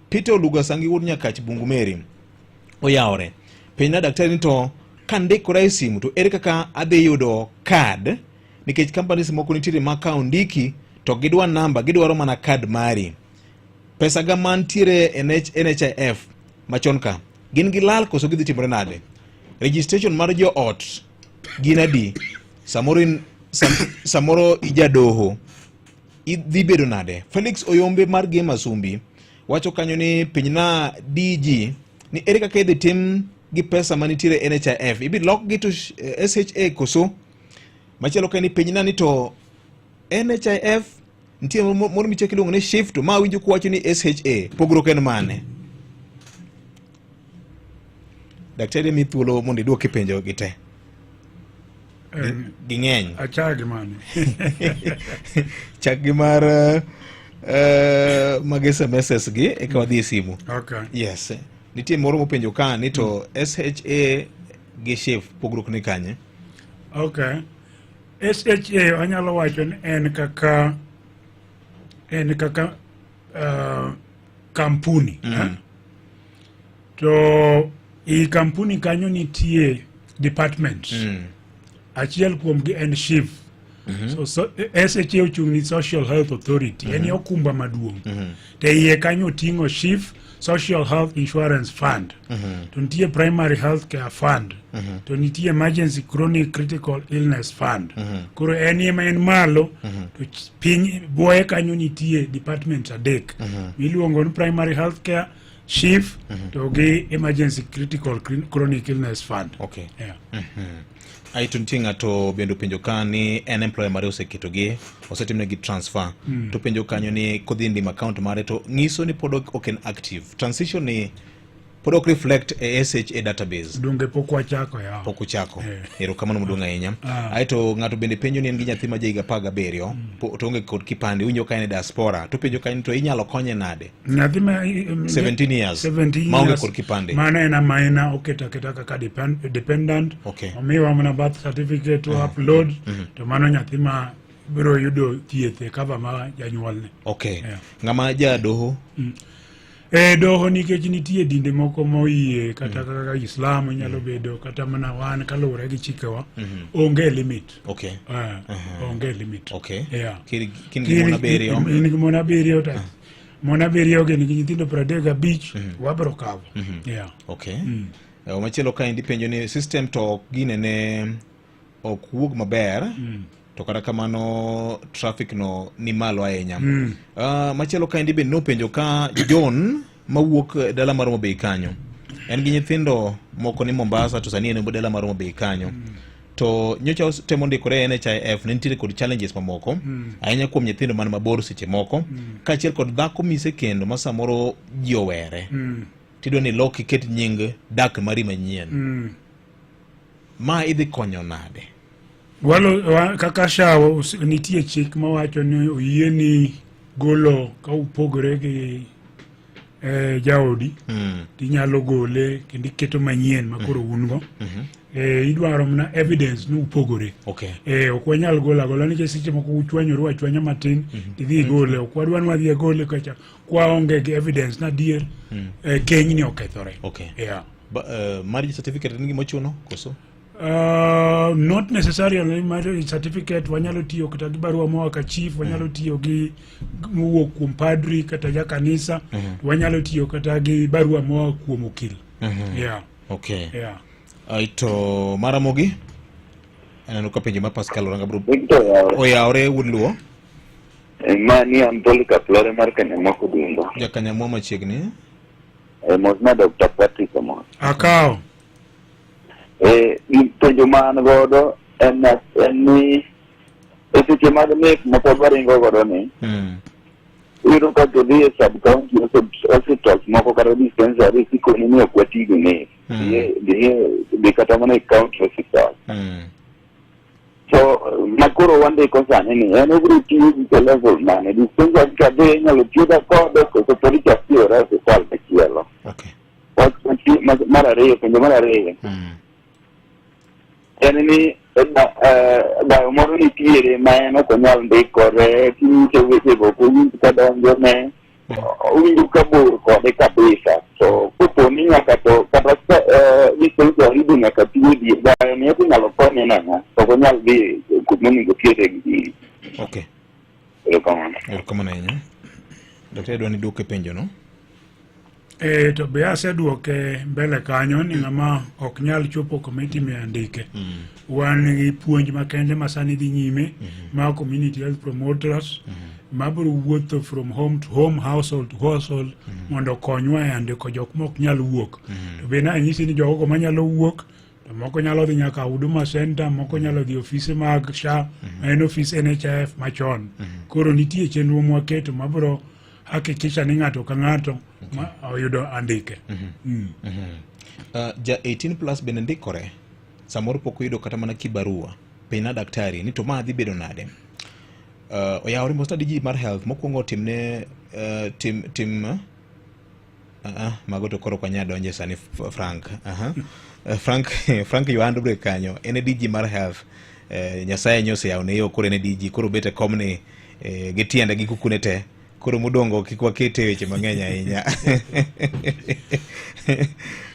Peter Oluga Sangi wuod Nyakach Bungumeri oyawore. Penjna daktari ni to kandikora e simu to ere kaka adhi yudo kad nikech companies moko nitiere ma ka ondiki to gidwa namba gidwaro mana kad mari pesa ga mantiere e NHIF machon ka gin gi lal koso gidhi timore nade registration mar joot gin adi samoro in, sam, samoro ijadoho idhi bedo nade Felix Oyombe mar Gema Asumbi wacho kanyo ni pinyna DG ni ere kaka idhi tim gi pesa manitiere NHIF ibi lokgi to SHA koso Machielo ka ni penjna ni to NHIF nitie moro michako iluongo ni SHIF to ma awinjo kuwacho ni SHA pogruok en mane? Daktari mi thuolo mondo idwoki penjo gi te. Ging'eny. Achak gi mane? Chak gi mar mag SMS gi eka wadhi e simu. Okay. Yes. Nitie moro mopenjo ka ni to SHA gi SHIF pogruok ni kanye? Okay. SHA anyalo wacho ni en kaka en kaka kampuni eh? To i kampuni kanyo nitie departments achiel kuomgi en SHIF so, SHA ochung' ni Social Health Authority en okumba maduong' to e iye kanyo oting'o SHIF Social Health Insurance Fund to nitie Primary Health Care Fund to nitie Emergency Chronic Critical Illness Fund koro en ema en malo to piny buoye kanyo nitie departments adek miluongo ni Primary Health Care SHIF to gi Emergency Critical Chronic Illness Fund. Okay. Yeah. Aeto nitie ng'ato bende openjo ka ni en employer mare oseketogi osetimnegi transfer to penjo kanyo ni kodhi ndimo account mare to ng'iso ni pod ok en active transition ni Pod ok reflect e SHA database. Donge pok wachako ya. Pok uchako. Eh. Erokamano maduong' ahinya. Ah. Aeto ng'ato bende penjo ni en gi nyathi ma jahiga 17 mm. to onge kod kipande, winjo ka en e diaspora. To penjo kanyo to inyalo konye nade? Nyathi ma 17 years. 17 ma onge kod kipande. Mano en amaina oketo aketa kaka dependent. Okay. Omiwa mana birth certificate to upload to mano nyathi ma biro yudo thieth e cover ma janyuolne. Okay. Yeah. Ng'ama jadoho? E doho nikech nitie dinde moko moyie kata mm. kaka Islam inyalo mm. bedo kata mana wan kaluwore gi chikewa mm -hmm. onge limit. Okay. Onge limit. Okay. Yeah. Kin gi mon abiriyo. In gi mon abiriyo to mon abiriyo gin gi nyithindo 35 wabiro kawo. Yeah. Okay. Machielo kaendi penjo ni system to ok ginene ok wuog maber to kata kamano traffic no ni malo ahinya. Machielo kaendi bende nopenjo ka John mawuok e dala mar Homa Bay kanyo en gi nyithindo moko ni Mombasa to sani en e dala mar Homa Bay kanyo to nyocha temo ndikore e NHIF ne nitiere kod challenges mamoko ahinya kuom nyithindo man mabor seche moko kaachiel kod dhako mise kendo ma samoro ji owere tidwa ni lok iket nying dak mari manyien ma idhi konyo nade? Walo, kaka SHA nitie chik mawacho ni oyieni golo ka upogore gi jaodi tinyalo gole kendo iketo manyien ma koro un go. Idwaro mana evidence ni upogore. Ok wanyal golo agola nikech seche moko uchwanyoru achwanya matin tidhi igole. Ok wadwa ni wadhi agole kacha kwaonge gi evidence na adier kenyni okethore. Yeah. Marriage certificate en gima ochuno koso? Not necessarily marriage certificate. Wanyalo tiyo kata gi barua moa ka chief, wanyalo tiyo gi mowuok kuom padri kata ja kanisa, wanyalo tiyo kata gi barua moa kuom okil. Yeah. Yeah. Aito maramogi aneno ka penjo mar Pascal Oranga bro Victor Oyawore. Oyawore wuod Luo. Ma ni an Polycarp Lore mar Kanyamwa Kodungo. Jakanyamwa machiegni. Mos na Dr. Patrick Omos. Akawo. Penjo ma an godo en ni e seche mag nek ma pod waringo godo ni, iyudo ka kidhi e sub county hospitals moko kata dispensary ikoni ni ok wati gi nek. Dhi kata mana e county hospital. So ma koro wandiko sani ni en obiro tiyo gi e level mane dispensary ka be inyalo thiedha kode koso pod ichak tiyore e osiptal machielo. Wach mar ariyo, penjo mar ariyo en ni dayo moro nitiere ma en ok onyal ndikore, kinyise wechego ok owinj ka donjone, owinjo ka bor kode kabisa. To kopo ni nyaka to kata dispensary be nyaka thiedhi, dayo ni eko inyalo konye nang'o? Ok onyal dhi kuma onego thiedhe gi gini. Erokamano. Erokamano ahinya. Daktari dwa ni duoke penjo no. To be aseduoke mbele kanyo ni ng'ama ok nyal chopo kuma itime andike. Wan gi puonj makende ma sani dhi nyime ma community health promoters mabiro wuotho from home to home, household to household mondo okonywa e andiko jok ma ok nyal wuok. To be nanyisi ni jogo manyalo wuok to moko nyalo dhi nyaka Huduma Center, moko nyalo dhi ofise mag SHA, ma en ofis NHIF machon. Koro nitie chenro mwaketo mabiro hakikisha ni ng'ato ka ng'ato ma oyudo andike. Ja 18 plus bende ndikore samoro pok oyudo kata mana kibarua penj na daktari ni to ma dhi bedo nade. Oyawore mos DG mar health mokwongo timne tim tim mago to koro ok wanyal donje sani Frank. Frank Frank Yohand Bre kanyo en e DG mar health. Nyasaye nyo oseyawone yo koro en e DG koro bet e komni gi tiende gi kukune te koro modongo kik wakete weche mang'eny ahinya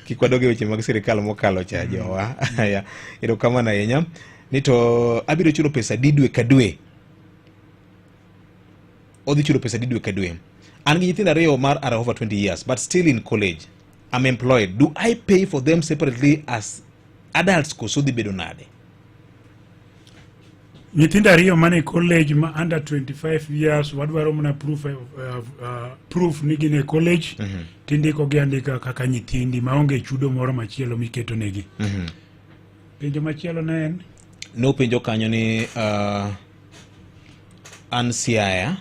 kik wadog e weche mag sirikal mokalo cha jowa. Aya, erokamano ahinya ni to abiro chulo pesa di dwe ka dwe odhi chulo pesa di dwe ka dwe an gi nyithindo ariyo mar are over 20 years but still in college I'm employed do I pay for them separately as adults koso dhi bedo nade Nyithindo ariyo mane college ma under 25 years wadwaro mana proof, proof ni gin e college tindiko gi andika kaka nyithindi maonge chudo moro machielo miketo negi. Penjo machielo ne en nopenjo kanyo ni an Siaya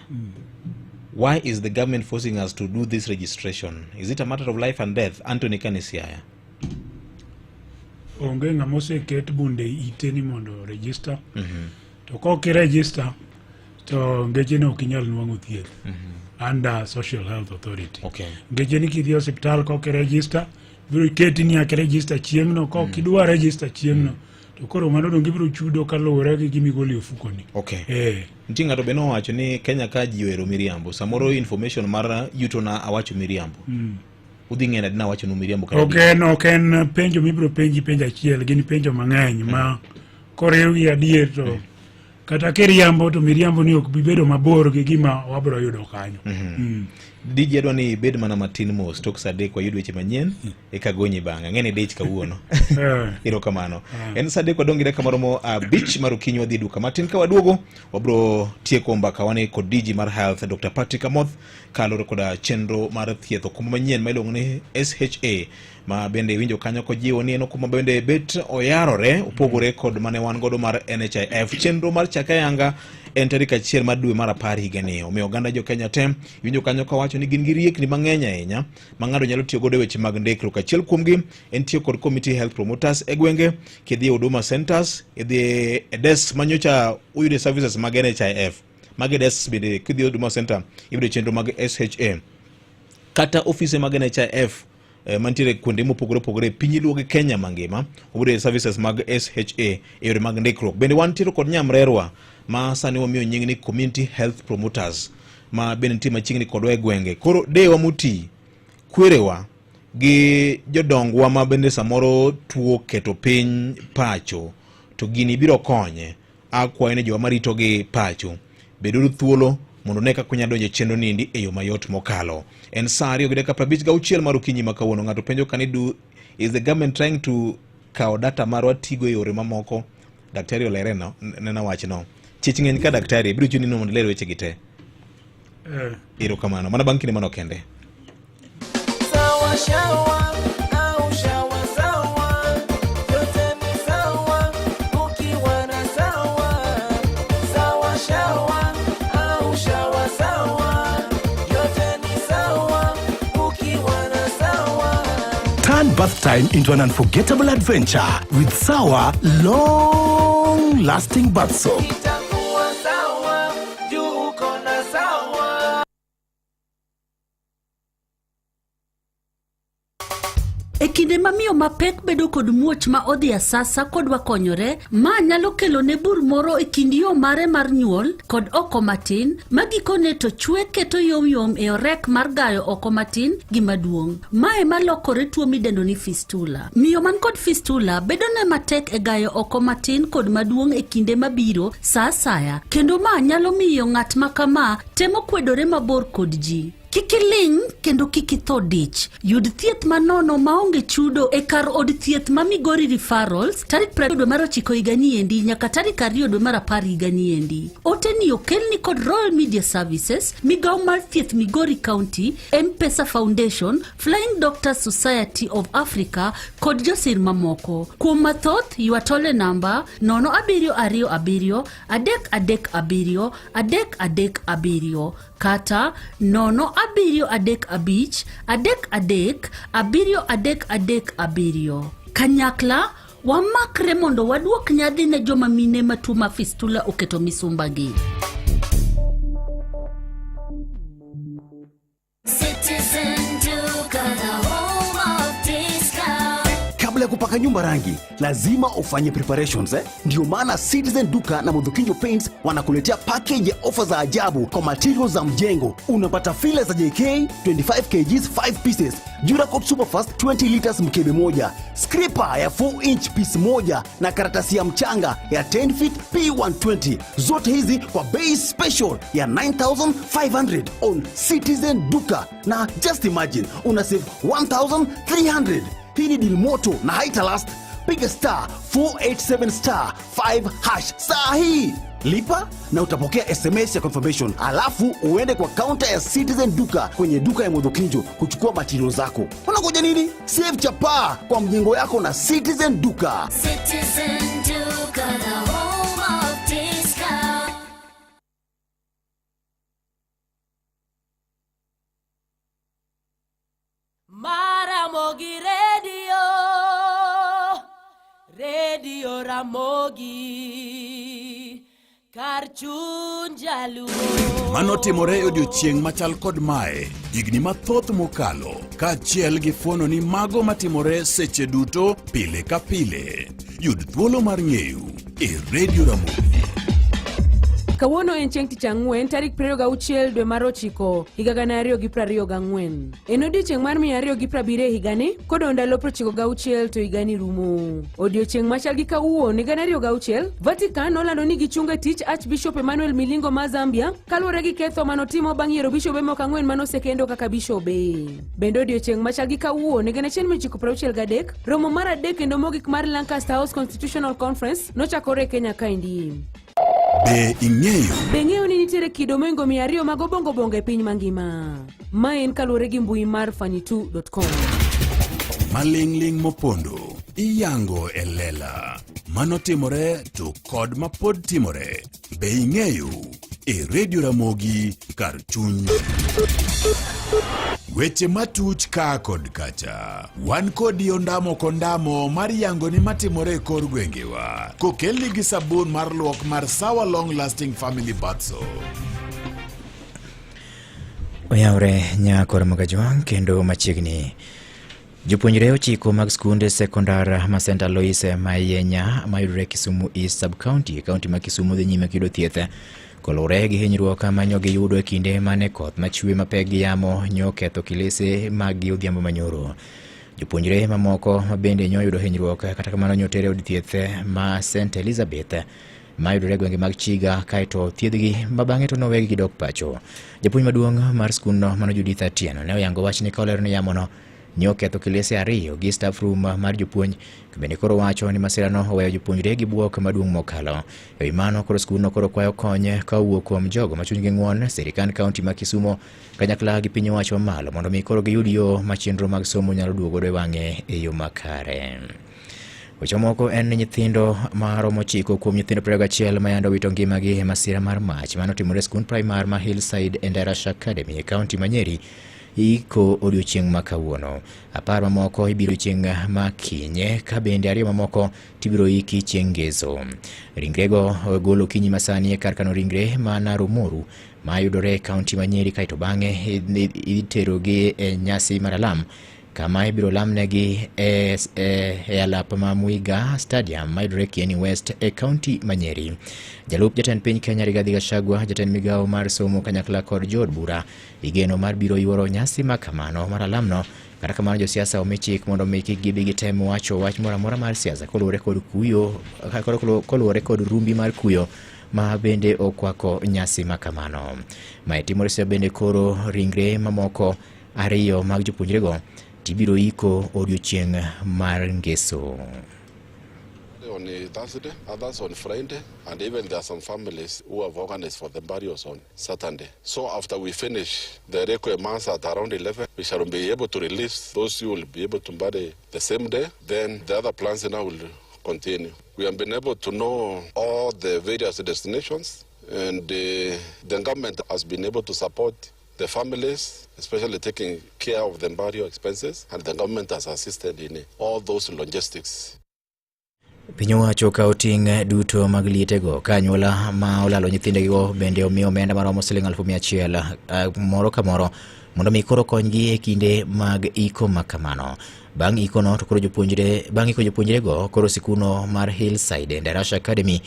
Why is the government forcing us to do this registration? Is it a matter of life and death? Anthony Kanisiaya. Onge ng'ama oseket bunde ite ni mondo register. To kok iregister to ngeche ne ok inyal nwang'o thieth under Social Health Authority. Ngeche ni kidhi e osiptal kok iregister, biro keti ni nyaka iregister chieng'no, kok idwa register chieng'no to koro mano dong ibiro chudo kaluwore gi gima igolo e ofukoni. Nitie ng'ato be nowacho ni Kenya ka ji ohero miriambo. Samoro information mar yutona awacho miriambo. Udhi ng'e nade nawachonu miriambo kata Ok en ok en penjo mibiro penji penjo achiel, gin penjo mang'eny ma koriwgi adier to kata kiriambo to miriambo ni ok bi bedo mabor gi gima wabiro yudo kanyo. DJ adwa ni ibed mana matin mos tok saa adek wayud weche manyien eka gonyi bang'e. Ang'e ni dich kawuono. Erokamano. En saa adek wadong' gi dakika maromo abich mar okinyi wadhi e duka matin ka waduogo wabro tieko mbaka wani kod DG mar Health Dr. Patrick Amoth kaluwore koda chenro mar thieth okumba manyien ma iluongo ni SHA ma bende iwinjo kanyo kojiwo ni en okumba bende bet oyarore opogore kod mane wan godo mar NHIF. Chenro mar chake ayanga en tarik achiel mar dwe mar apar higani. Omiyo oganda jo Kenya te iwinjo kanyo kawacho ni gin gi riekni mang'eny ahinya ma ng'ato nyalo tiyo godo e weche mag ndikruok. Achiel kuomgi en tiyo kod community health promoters e gwenge, kidhi e Huduma centers, idhi e desk manyocha uyude services mag NHIF. Magi desks bende kidhi e Huduma center iyudo chenro mag SHA. Kata ofise mag NHIF mantiere kuonde mopogore opogore e piny iluongo gi Kenya mangima obiro e services mag SHA e yore mag ndikruok. Bende wantiere kod nyamrerwa ma sani wamiyo nying ni Community Health Promoters ma bende nitie machiegni kodwa e gwenge. Koro dewa moti, kwerewa gi jodongwa ma bende samoro tuo keto piny pacho to gini biro konye. Akwayo ni jowa maritogi pacho beduru thuolo mondo ne kaka unyalo donjo e chenro niendi e yo mayot mokalo. En saa ariyo gi dakika prabich gauchiel mar okinyi ma kawuono. Ng'ato penjo ka ni do is the government trying to kawo data marwa tigo e yore mamoko? Daktari olere no, nena wachno. Chich ng'eny ka daktari biro chuni ni mondo iler wechegi te. Erokamano. Mana bang' kinde manok kende. Sawa shawa au shawa sawa, yote ni sawa ukiwa na sawa. Sawa shawa au shawa sawa, yote ni sawa ukiwa na sawa. Turn bath time into an unforgettable adventure with Sawa Long Lasting Bath Soap. Itakuwa sawa juu uko na sawa. E kinde ma miyo mapek bedo kod muoch ma odhi asasa kodwa konyore, ma nyalo kelo ne bur moro e kind yo mare mar nyuol kod oko matin, ma gikone to chwe keto yomyom e orek mar gayo oko matin gi maduong'. Mae malokore tuo midendo ni fistula. Miyo man kod fistula bedo ne matek e gayo oko matin kod maduong' e kinde mabiro sa asaya, kendo ma nyalo miyo ng'at ma kama temo kwedore mabor kod ji. Kik iling' kendo kik itho dich. Yud thieth manono maonge chudo e kar od thieth ma Migori Referrals tarik 20 dwe mar ochiko higa niendi nyaka tarik 2 dwe mar apar higa niendi. Ote ni okelni kod Royal Media Services, migawo mar thieth Migori County, M-Pesa Foundation, Flying Doctors Society of Africa kod josir mamoko. Kuom mathoth, ywa tole namba 0727 337 337 kata 0735 33 7337. Kanyakla wamakre mondo waduok nyadhi ne joma mine ma tuo mar fistula oketo misumbagi. Citizen Duka, the home of discount. Kabla ya kupaka nyumba rangi, lazima ufanye preparations eh? Ndio maana Citizen Duka na Mudhukinjo Paints wanakuletea package ya ofa za ajabu kwa materials za mjengo. Unapata fila za JK 25 kgs 5 pieces, Duracoat Superfast 20 liters mkebe moja, scraper ya 4 inch piece moja na karatasi ya mchanga ya 10 feet P120. Zote hizi kwa bei special ya 9500 on Citizen Duka, na just imagine una save 1300. Hii ni deal moto na haita last. Piga star 487 star 5 hash saa hii, lipa na utapokea SMS ya confirmation, alafu uende kwa kaunta ya Citizen Duka kwenye duka ya Mudhukinjo kuchukua material zako. Unangoja nini? Save chapaa kwa mjengo yako na Citizen Duka. Citizen Duka, the home of discount. Ramogi kar chuny jaluo. Mano timore e odiechieng' machal kod mae higni mathoth mokalo kaachiel gi fuono ni mago matimore seche duto pile ka pile. Yud thuolo mar ng'eyo e Radio Ramogi. Kawuono en chieng' tich ang'wen tarik 26 dwe mar ochiko higa 2024. En odiechieng' mar 270 e higani kodong' ndalo 96 to higani rumo. Odiechieng' machal gi kawuono higa 2006, Vatican nolando ni gichungo e tich Archbishop Emmanuel Milingo ma Zambia kaluwore gi ketho manotimo bang' yiero bishobe moko ang'wen manosekendo kaka bishobe. Bende odiechieng' machal gi kawuono higa 1963, romo mar adek kendo mogik mar Lancaster House Constitutional Conference nochakore e Kenya kaendi. Be ing'eyo? Be ing'eyo ni nitiere kido mohingo 200 mag obongo bongo e piny mangima? Ma en kaluwore gi mbui mar funny2.com. Maling'ling' mopondo iyango e lela. Mano timore to kod mapod timore. Be ing'eyo? E Radio Ramogi kar chuny. Weche matuch ka kod kacha. Wan kodi ondamo kondamo mar yango ni matimore e kor gwengewa. Kokelni gi sabun mar luok mar Sawa Long Lasting Family Bath Soap. Oyawre nyakor Mogajwang' kendo machiegni. Jopuonjre ochiko mag skunde sekondar ma St. Alois Mayenya mayudore Kisumu East Sub-County e kaunti ma Kisumu dhi nyime gi yudo thieth koluwore gi hinyruok manyo giyudo e kinde mane koth machwe mapek gi yamo nyo ketho kilese maggi odhiambo manyoro. Jopuonjre mamoko ma bende nyo yudo hinyruok kata kamano nyo tere od thieth ma St. Elizabeth mayudore e gwenge mag Chiga kaeto thiedhgi ma bang'e to nowegi gidok pacho. Japuonj maduong' mar skundno mano Judith Atieno ne oyango wachni ka olero ni yamono ne oketho kilese ariyo gi staff room mar jopuonj to bende koro wacho ni masirano oweyo jopuonjre gi bwok maduong' mokalo. E wi mano koro skundno koro kwayo kony ka owuok kuom jogo ma chunygi ng'won, sirikand kaunti ma Kisumo kanyakla gi piny owacho mamalo mondo mi koro giyud yo ma chenro mag somo nyalo duogo godo e wang'e e yo makare. Weche moko en ni nyithindo maromo ochiko kuom nyithindo 21 ma yande owito ngimagi e masira mar mach mane otimore e skund primar ma Hillside Endarasha Academy e kaunti ma Nyeri iko odiochieng' ma kawuono. Apar mamoko ibiro chieng' ma kinye ka bende ariyo mamoko tibiro iki chieng' ngeso. Ringrego ogol okinyi masani e kar kano ringre ma Narumoru ma yudore e kaunti ma Nyeri kaeto bang'e iterogi e nyasi mar alam kama ibiro lamnegi e, e, e alap ma Muiga Stadium mayudore Kieni West e kaunti ma Nyeri. Jalup jatend piny Kenya Rigathi Gachagua, jatend migawo mar somo kanyakla kod jood bura igeno mar biro yuoro nyasi ma kamano mar alamno. Kata kamano josiasa omi chik mondo mi kik gibi gitem wacho wach moro amora mar siasa koluwore kod kuyo koluwore kod rumbi mar kuyo ma bende okwako nyasi ma kamano. Mae timore seche bende koro ringre mamoko ariyo mag jopuonjrego tibiro iko odiochieng' mar ngeso. On Thursday, others on Friday, and even there are some families who have organized for the burials on Saturday. So after we finish the requiem mass at around 11, we shall be able to release those who will be able to bury the same day. Then the other plans now will continue. We have been able to know all the various destinations, and the government has been able to support the families, especially taking care of the burial expenses, and the government has assisted in all those logistics. Piny owacho okawo ting' duto mag lietego ka anyuola ma olalo nyithindegigo bende omi omenda maromo siling 100,000 moro ka moro mondo mi koro konygi e kinde mag iko ma kamano. Bang' ikono to koro jopuonjre bang' iko jopuonjrego koro sikuno mar Hillside and Arasha Academy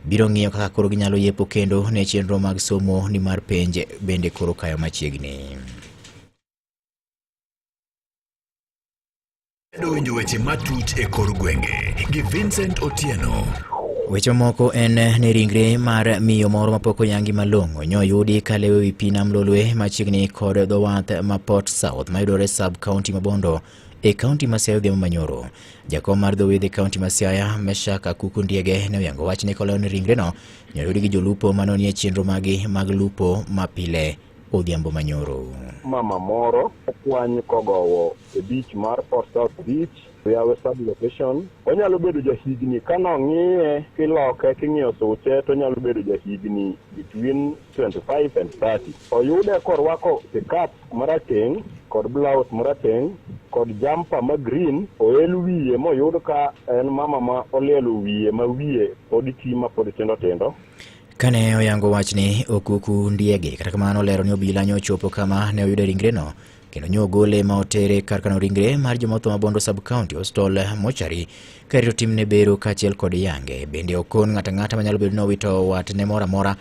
biro ng'iyo kaka koro ginyalo yepo kendo ne chenro mag somo nimar penj bende koro kayo machiegni. Medo winjo weche matuch e kor gwenge gi Vincent Otieno. Weche moko en ni ringre mar miyo moro mapok oyangi malong'o nyoyudi kalewo ewi pi nam Lolwe machiegni kod dho wath ma Port South mayudore sub county ma Bondo e kaunti ma Siaya odhiambo manyoro. Jakom mar dho wedhe kaunti ma Siaya Meshak Akuku Ndiege ne oyango wachni kolero ni ringreno nyoyudi gi jolupo mane nie chenro magi mag lupo mapile odhiambo manyoro. Mama moro okwany kogowo e beach mar Port South Beach, Riawe sub location. Onyalo bedo jahigni kanong'iye kiloke king'iyo suche to onyalo bedo jahigni between 25 and 30. Oyude korwako sikap marateng' kod blouse marateng' kod jumper ma green oel wiye moyud ka en mama ma olielo wiye ma wiye pod ti ma pod tindo tindo. Kane oyango wachni, Okuku Ndiege kata kamano olero ni obila nyo ochopo kama ne oyude ringreno kendo nyo ogole ma otere kar kano ringre mar joma otho ma Bondo Sub County Hospital mochari ka rito timne bero kaachiel kod yange. Bende okon ng'ato ang'ata manyalo bedo ni owito watne moro amora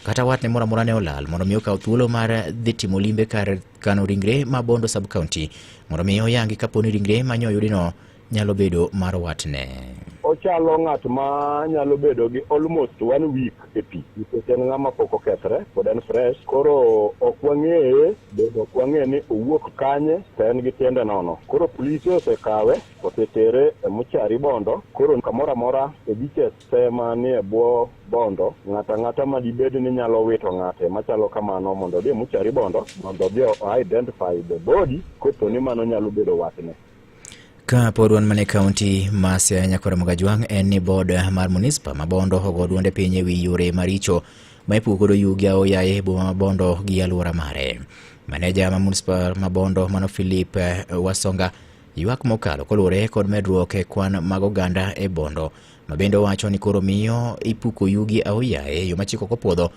kata watne moro amora ne olal mondo mi okaw thuolo mar dhi timo limbe kar kano ringre ma Bondo Sub County mondo mi oyangi kapo ni ringre ma nyo oyudino nyalo bedo mar watne. Ochalo ng'at ma nyalo bedo gi almost one week e pi nikech en ng'ama pok okethre, pod en fresh. Koro ok wang'eye, bende ok wang'e ni owuok kanye to en gi tiende nono. Koro polise osekawe, osetere e mochari Bondo. Koro kamoro amora e beaches te manie bwo Bondo, ng'ato ang'ata ma dibed ni nyalo wito ng'ate machalo kamano mondo odhi e mochari Bondo mondo odhi o identify the body kopo ni mano nyalo bedo watne. Ka pod wan mana e kaunti ma Siaya Nyakwar Mogajwang' en ni bod mar munispa ma Bondo ogo duonde piny e wi yore maricho ma ipuko godo yugi aoyaye e boma ma Bondo gi alwora mare. Maneja ma munispa ma Bondo mano Philip Wasonga ywak mokalo koluwore kod medruok e kwan mag oganda e Bondo ma bende owacho ni koro miyo ipuko yugi aoyaye e yo ma chik ok opuodho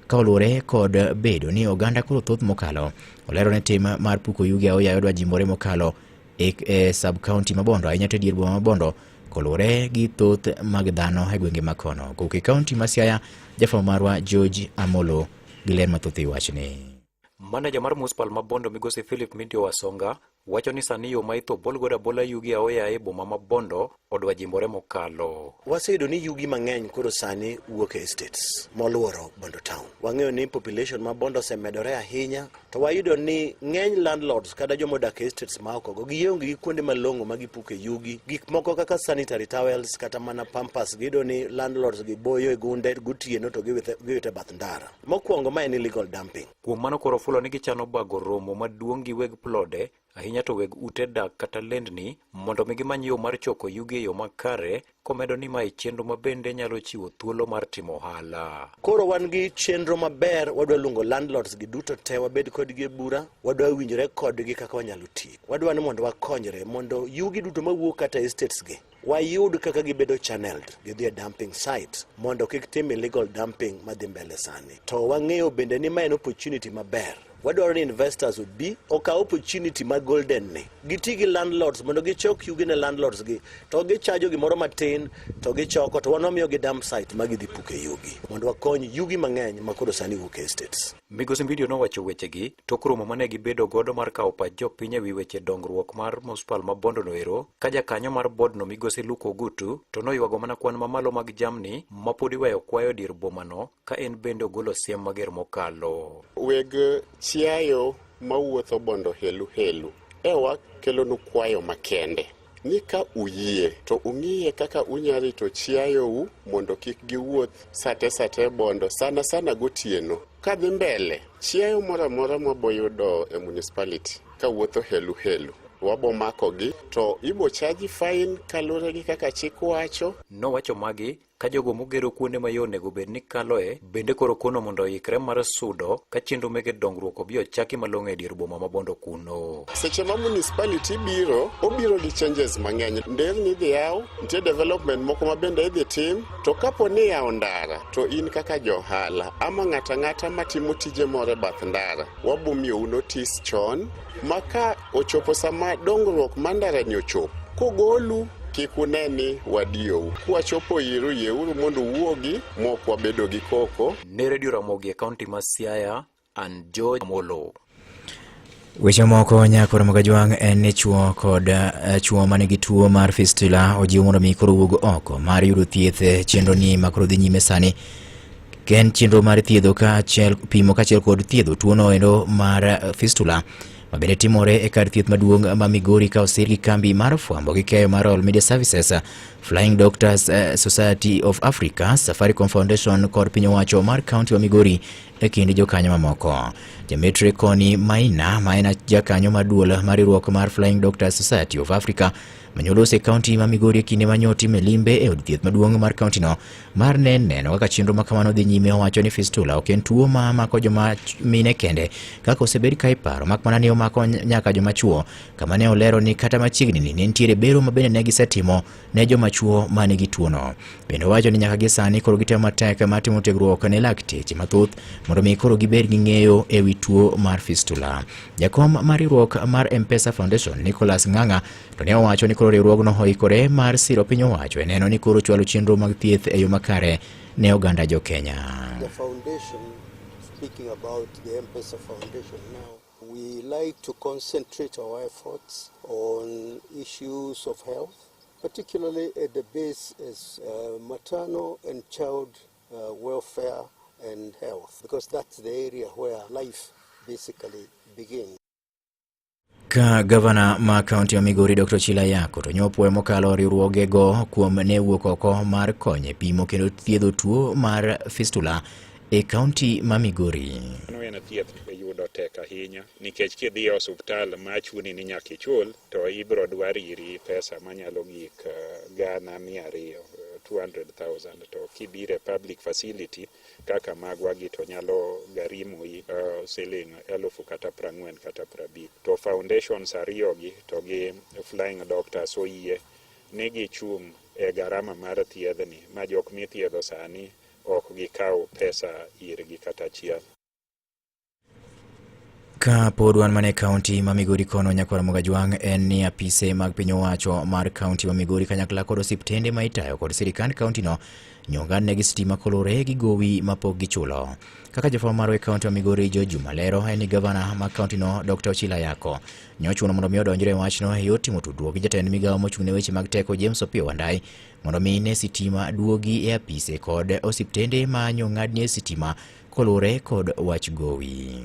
ka oluwore kod bedo ni oganda koro thoth mokalo. Olero ni tim mar puko yugi aoyaye odwa jimbore mokalo e, e sub county ma Bondo ahinya to e dier boma ma Bondo koluwore gi thoth mag dhano e gwenge ma kono. Kowuok e kaunti ma Siaya, jafwambo marwa George Amolo gi ler mathoth e wachni. Maneja mar municipal ma Bondo migosi Philip Mindio Wasonga wacho ni sani yo ma itho bol godo abola yugi aoyaye e boma ma Bondo odwa jimbore mokalo. Waseyudo ni yugi mang'eny koro sani wuok e estates moluoro Bondo town. Wang'eyo ni population ma Bondo osemedore ahinya to wayudo ni ng'eny landlords kata joma odak e estates ma oko go gionge gi kuonde malong'o ma gipuke yugi. Gik moko kaka sanitary towels kata mana pampers giyudo ni landlords gi boyo e gunde gotieno to giwito e bath ndara. Mokwongo ma en illegal dumping. Kuom mano koro ofulo ni gichano bago romo maduong' gi weg plode ahinya to weg ute dak kata lendni mondo mi gimany yo mar choko yugi e yo makare komedo ni mae chenro ma bende nyalo chiwo thuolo mar timo ohala. Koro wan gi chenro maber, wadwa luongo landlords gi duto te wabed kodgi e bura, wadwa winjore kodgi kaka wanyalo tiyo. Wadwa ni mondo wakonyre mondo yugi duto mawuok kata estates gi wayud kaka gibedo channeled gidhi e dumping site mondo kik tim illegal dumping madhi mbele sani. To wang'eyo bende ni ma en opportunity maber. Wadwaro ni investors obi okaw opportunity ma golden ni. Giti gi landlords mondo gichok yugi ne landlords gi to gichajo gimoro matin to gichoko to wan wamiyogi dump site ma gidhi puke yugi mondo wakony yugi mang'eny ma koro sani wuok e estates. Migosi Mbidio nowacho wechegi tok romo mane gibedo godo mar kawo pach jopiny ewi weche dongruok mar municipal ma Bondo noero ka jakanyo mar bodno migosi Luke Ogutu to noywago mana kwan mamalo mag jamni ma pod iweyo kwayo e dier bomano ka en bende ogolo siem mager mokalo. Weg chiayo mawuotho Bondo helu helu ewa kelonu kwayo makende ni ka uyie to ung'iye kaka unya rito chiayou mondo kik giwuoth sate sate Bondo sana sana gotieno. Kadhi mbele, chiayo moro amora mwaboyudo e municipality kawuotho helu helu wabo makogi to ibo chaji fine kalure gi kaka chik wacho. Nowacho magi ka jogo mogero kuonde ma yo onego bed ni kaloe bende koro kono mondo oikre mar sudo ka chenro mege dongruok obi ochaki malong'o e dier boma ma Bondo kuno. Seche ma municipality biro, obiro gi changes mang'eny. Nderni idhi yaw, nitie development moko ma bende idhi tim, to kapo ni iyawo ndara, to in kaka johala ama ng'ato ang'ata matimo tije moro e bath ndara, wabo miyou notice chon ma ka ochopo sama dongruok mar ndarani ochopo, kogolu kik une ni wadiyou. Kwachopo iru, yieuru mondo uwuogi mok wabedo gi koko. Ne Radio Ramogi e kaunti ma Siaya, an George Amolo. Weche moko nyakoro Mogajwang' en ni chuo kod chuo manigi tuo mar fistula ojiw mondo mi koro wuog oko mar yudo thieth e chenro ni ma koro dhi nyime sani. En chenro mar thiedho kaachiel pimo kaachiel kod thiedho tuono endo mar fistula ma bende timore e kar thieth maduong' ma Migori ka osir gi kambi mar fwambo gi keyo mar Royal Media Services, Flying Doctors Society of Africa, Safaricom Foundation kod piny owacho mar kaunti ma Migori e kind jokanyo mamoko. Jametre Koni Maina ma en jakanyo mar duol mar riwruok mar Flying Doctors Society of Africa Manyolosi e kaunti ma Migori e kinde ma nyotime limbe e od thieth maduong' mar kauntino mar ne neno kaka chenro ma kamano dhi nyime owacho ni fistula ok en tuo ma mako joma mine kende kaka osebed ka iparo mak mana ni omako nyaka joma chuo kama ne olero ni kata machiegni ni ne nitiere bero ma bende ne gisetimo ne joma chuo ma nigi tuono. Bende owacho ni nyaka gi sani koro gitemo matek mar timo tiegruok ne lakteche mathoth mondo mi koro gibed gi ng'eyo e wi tuo mar fistula. Jakom mar riwruok mar M-Pesa Foundation Nicholas Ng'ang'a to ne owacho ni koro riwruogno oikore mar siro piny owacho e neno ni koro chwalo chenro mag thieth e yo makare ne oganda jo Kenya. The foundation, speaking about the M-Pesa Foundation now, we like to concentrate our efforts on issues of health, particularly at the base is maternal and child welfare and health, because that's the area where life basically begins. Ka gavana ma kaunti ma Migori Dr. Chila Ayacko to nyopuoyo mokalo riwruogego kuom ne wuok oko mar konyo e pimo kendo thiedho tuo mar fistula e kaunti ma Migori. Mano en thieth yudo tek ahinya nikech kidhi e osuptal ma chuni ni nyaka ichul to ibiro dwar iri pesa manyalo gik 200,000, 200,000 to kibiro e public facility kaka magwa gi to nyalo garimoi siling 1,000 kata 40 kata 50. To foundations ariyo gi to gi Flying Doctors oyie ni gichung' e garama mar thiedhni ma jok mithiedho sani ok gikaw pesa irgi kata achiel. Ka pod wan mana e kaunti ma Migori kono nyakwar Mogajwang' en ni apise mag piny owacho mar kaunti ma Migori kanyakla kod osiptende ma itayo kod sirikand kauntino nyong'adnegi sitima kolure gi gowi mapok gichulo. Kaka jafwambo marwa e kaunti ma Migori George Juma lero en ni gavana ma kauntino Dr. Ochilo Ayacko nyochuno mondo mi odonjre e wachno e yor timo tudruok gi jatend migawo mochung' ne weche mag teko James Opiyo Wandayi mondo mi ne sitima duogi e apise kod osiptende ma nyong'adnie sitima kolure kod wach gowi.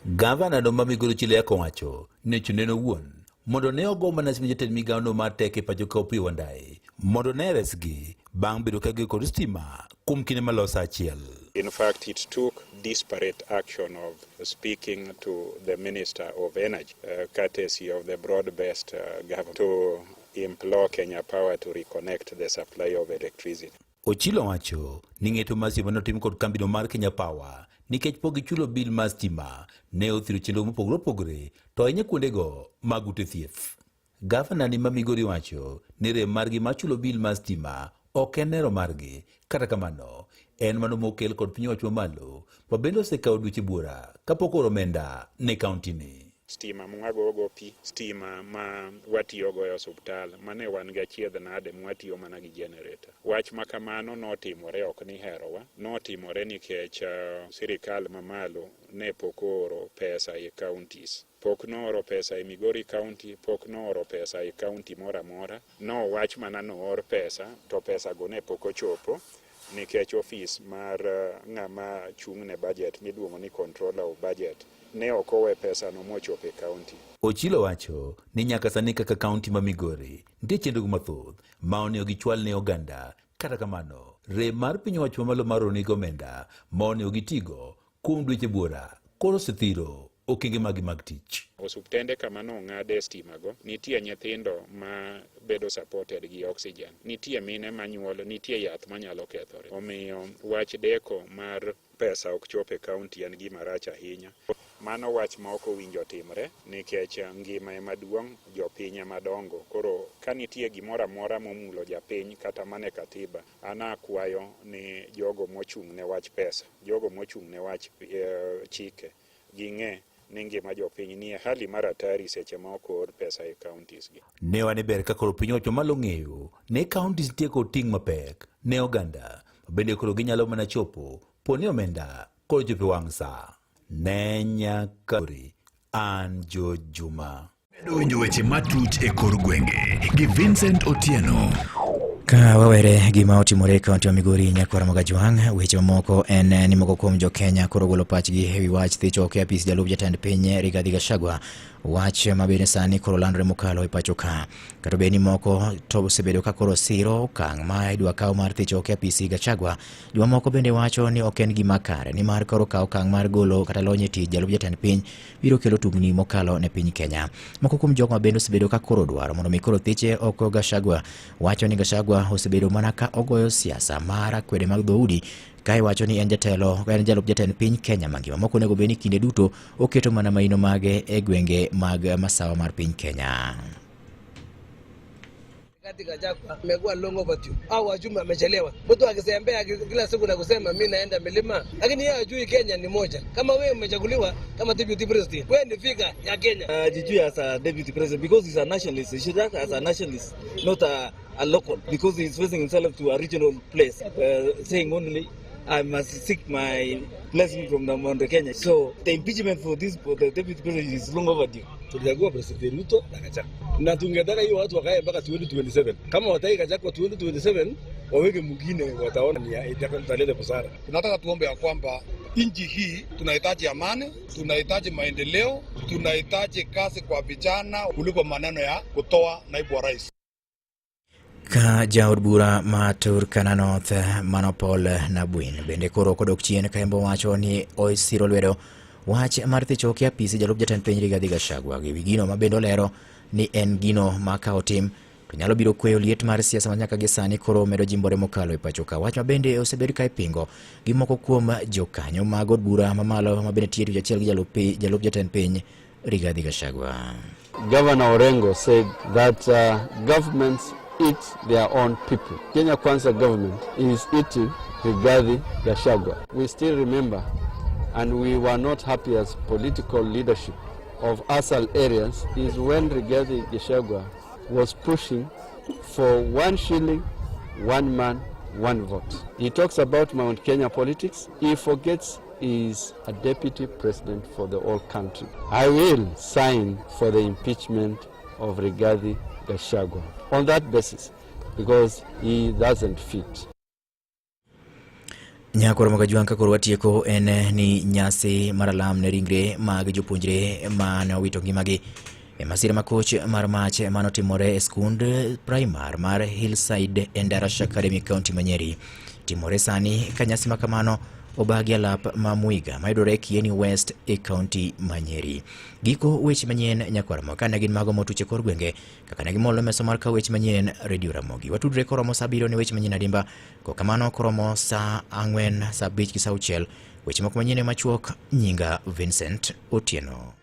Gavana no ma Migori Ochilo Ayacko wacho ni ochune en owuon mondo ne ogo mana simu jatend migawo no mar teko e pacho ka Opiyo Wandayi mondo ne resgi bang' bedo ka gionge kod stima kuom kinde maloyo sa achiel. In fact, it took disparate action of speaking to the Minister of Energy, courtesy of the broad-based government, to implore Kenya Power to reconnect the supply of electricity. Ochilo wacho ni ng'eto mar stima notim kod kambino mar Kenya Power nikech pok gichulo bil mar stima ne othiro chenro mopogore opogore to ahinya kuondego mag ute thieth. Gavana ni ma Migori wacho ni rem margi mar chulo bil mar stima ok en nero margi, kata kamano en mano mokel kod piny owacho mamalo ma bende osekawo dweche buora kapok ooro omenda ne kaunti ni. Stima mwagogo pi, stima ma watiyogo e osuptal, mane wan gi achiedh nade mwatiyo mana gi generator. Wach ma kamano notimore ok ni herowa, notimore nikech sirikal mamalo ne pok ooro pesa e counties. Pok nooro pesa e Migori County, pok nooro pesa e county moro amora. Nowach mana noor pesa, to pesa go ne pok ochopo nikech ofis mar ng'ama chung' ne budget miluongo ni controller of budget ne ok owe pesa no mochopo e county. Ochilo wacho ni nyaka sani kaka county ma Migori nitie chenro mathoth ma onego gichwal ne oganda. Kata kamano, rem mar piny owacho mamalo mar oro omenda ma onego gitigo kuom dweche buora koro osethiro okenge magi mag tich. Osuptende kama nong'ade stima go, nitie nyithindo ma bedo supported gi oxygen, nitie mine manyuol, nitie yath manyalo kethore. Omiyo wach deko mar pesa ok chop e county en gima rach ahinya. Mano wach ma ok owinjo timre nikech ngima ema duong', jopiny ema dongo. Koro ka nitie gimoro amora momulo japiny kata mana e katiba, an akwayo ni jogo mochung' ne wach pesa, jogo mochung' ne wach chike, ging'e ni ngima jopiny nie hali mar hatari seche ma ok oor pesa e counties gi. Ne wane ber ka koro piny owacho malo ng'eyo ne counties nitie kod ting' mapek ne oganda bende koro ginyalo mana chopo po ni omenda koro chopo e wang' sa. Ne nyaka an George Juma. Medo winjo weche matut e kor gwenge gi Vincent Otieno. Ka wawere gima otimore e kaunti ma Migori nyakwar Mogajwang', weche mamoko en ni moko kuom jo-Kenya koro golo pachgi e wi wach thicho oko e apis jalup jatend piny Rigathi Gachagua, wach ma bende sani koro landore mokalo e pacho ka. Kata obedo ni moko to osebedo ka koro siro okang' ma idwa kaw mar thicho oko e apisi Gachagua, jomamoko bende wacho ni ok en gima kare nimar koro kawo okang' mar golo kata lony e tich jalup jatend piny biro kelo tungni mokalo ne piny Kenya. Moko kuom jogo ma bende osebedo ka koro dwaro mondo mi koro thiche oko Gachagua wacho ni Gachagua osebedo mana ka ogoyo siasa mar akwede mag dhoudi ka iwacho ni en jatelo en jalup jatend piny Kenya mangima mok onego bed ni kinde duto oketo mana maino mage e gwenge mag masawa mar piny Kenya. Rigathi Gachagua amekuwa long overdue. Au wajumbe amechelewa. Mtu akisembea kila siku na kusema mimi naenda milima, lakini yeye hajui Kenya ni moja. Kama wewe umechaguliwa kama deputy president, wewe ni figure ya Kenya. Jijui as a deputy president because he's a nationalist. He should act as a nationalist, not a local, because he's facing himself to a regional place, saying only I must seek my blessing from the Mount Kenya. So the impeachment for the deputy president is long overdue. Tulichagua President Ruto na Gachagua, na tungetaka hiyo watu wakae mpaka 2027. Kama wataki Gachagua 2027, waweke mwingine, wataona ni italeta busara. Tunataka tuombe ya kwamba nchi hii tunahitaji amani, tunahitaji maendeleo, tunahitaji kazi kwa vijana kuliko maneno ya kutoa naibu wa rais. Ka jaod bura ma Turkana North mano Paul Nabwin bende koro ok odok chien ka embo wacho ni osiro lwedo wach mar thicho oko e apisi jalup jatend piny Rigathi Gachagua gi wi gino ma bende olero ni en gino ma ka otim to nyalo biro kweyo liet mar siasa ma nyaka gi sani koro medo jimbore mokalo e pacho ka. Wach ma bende osebed ka ipingo gi moko kuom jokanyo mag od bura mamalo ma bende tiyo tich achiel gi jalup jatend piny Rigathi Gachagua. Governor Orengo said that governments eat their own people. Kenya Kwanza government is eating Rigathi Gachagua. We still remember, and we were not happy as political leadership of ASAL areas, is when Rigathi Gachagua was pushing for 1 shilling, 1 man, 1 vote. He talks about Mount Kenya politics. He forgets he is a deputy president for the whole country. I will sign for the impeachment of Rigathi Gachagua on that basis, because he doesn't fit. Nyakoro Mogajwang' ka koro watieko en ni nyasi mar alam ne ringre mag jopuonjre mane owito ngimagi e masira makoch mar mach mane otimore e skund primar mar Hillside Endarasha Academy kaunti ma Nyeri timore sani ka nyasi ma kamano obagi alap ma Muiga mayudore Kieni West e kaunti ma Nyeri. Giko weche manyien nyakwar Ramogi ne gin mago motuch e kor gwenge kaka ne gimolo meso mar kawo weche manyien Radio Ramogi. Watudre koromo saa abiriyo ne weche manyien adimba kokamano koromo saa 4, saa 5 gi saa 6 weche moko manyien machuok. Nyinga Vincent Otieno.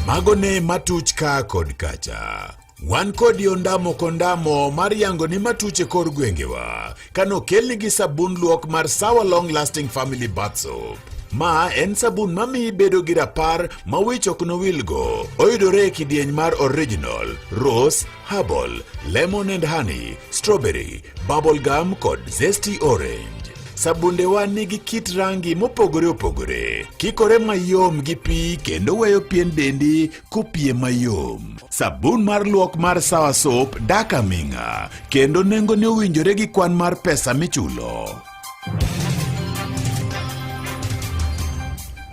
Mago ne matuch ka kod kacha. Wan kodi ondamo kondamo mar yango ni matuch e kor gwengewa kanokelni gi sabun luok mar Sawa Long Lasting Family Bath Soap. Ma en sabun mamiyi bedo gi rapar ma wich ok nowilgo. Oyudore e kidieny mar original, rose, herbal, lemon and honey, strawberry, bubble gum kod zesty orange. Sabundewa nigi kit rangi mopogore opogore, kikore mayom gi pi kendo weyo pien dendi kopie mayom. Sabun mar luok mar Sawa Soap dak aming'a kendo nengone owinjore gi kwan mar pesa michulo.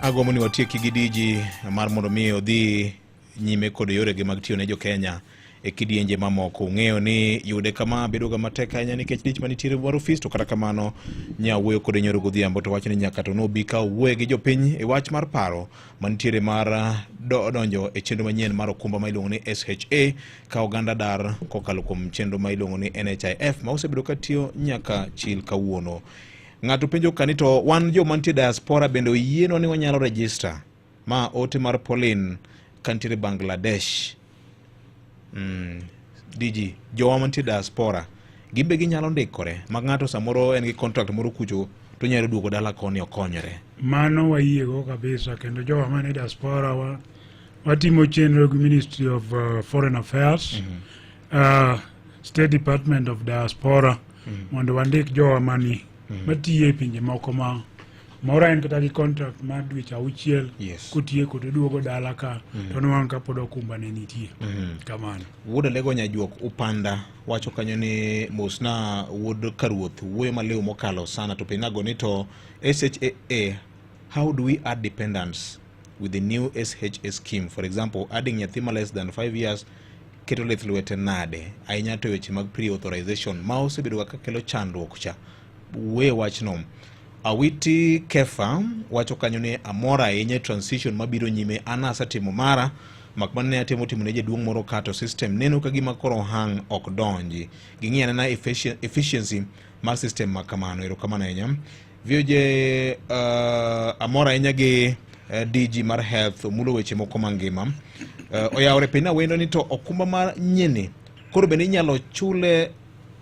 Agombo ni watieki gi diji mar mondo mi odhi nyime kod yoregi mag tiyo ne jo-Kenya e kidienje mamoko. Ung'eyo ni yude kama bedo ga matek ahinya nikech dich manitiere mar ofis, to kata kamano nya wuoyo kode nyoro godhiambo to wacho ni nyaka to nobi ka owuoye gi jopiny e wach mar paro mantiere mar donjo e chenro manyien mar okumba ma iluongo ni SHA ka oganda dar kokalo kuom chenro ma iluongo ni NHIF ma osebedo ka tiyo nyaka chil kawuono. Ng'ato penjo ka ni to wan joma nitie diaspora bende oyienwa ni wanyalo register? Ma ote mar Pauline kantiere Bangladesh. DG, jowa mantie diaspora gin be ginyalo ndikore ma ng'ato samoro en gi contract moro kucho to onyalo duogo dala koni okonyore. Mano wayiego kabisa kendo jowa mane diaspora watimo chenro gi Ministry of Foreign Affairs, State Department of Diaspora. Mondo wandik jowa mani matiyo e pinje moko ma moro en kata gi contract mar dweche 6 kotieko to duogo dala ka to nwang'o ka pod okumba ne nitie. Kamano. Wuod Alego Nyajuok Upanda wacho kanyo ni mosna wuod Karuoth wuoyo maliw mokalo sana to penjago ni to SHA, how do we add dependents with the new SHA scheme? For example, adding nyathi ma less than 5 years keto lith lwete nade ahinya to weche mag pre-authorization ma osebedo kaka kelo chandruok cha we wachno. Awiti Kefa wacho kanyo ni amor ahinya e transition mabiro nyime, an asetimo mara mak mana ne atemo timo ne jaduong' moro ka to system neno ka gima koro hang ok donji ging'i anena efficiency mar system ma kamano. Erokamano ahinya VOJ. Amor ahinya gi DG mar health omulo weche moko mangima. Oyawre piny awendo ni to okumba mar nyieni koro bende inyalo chule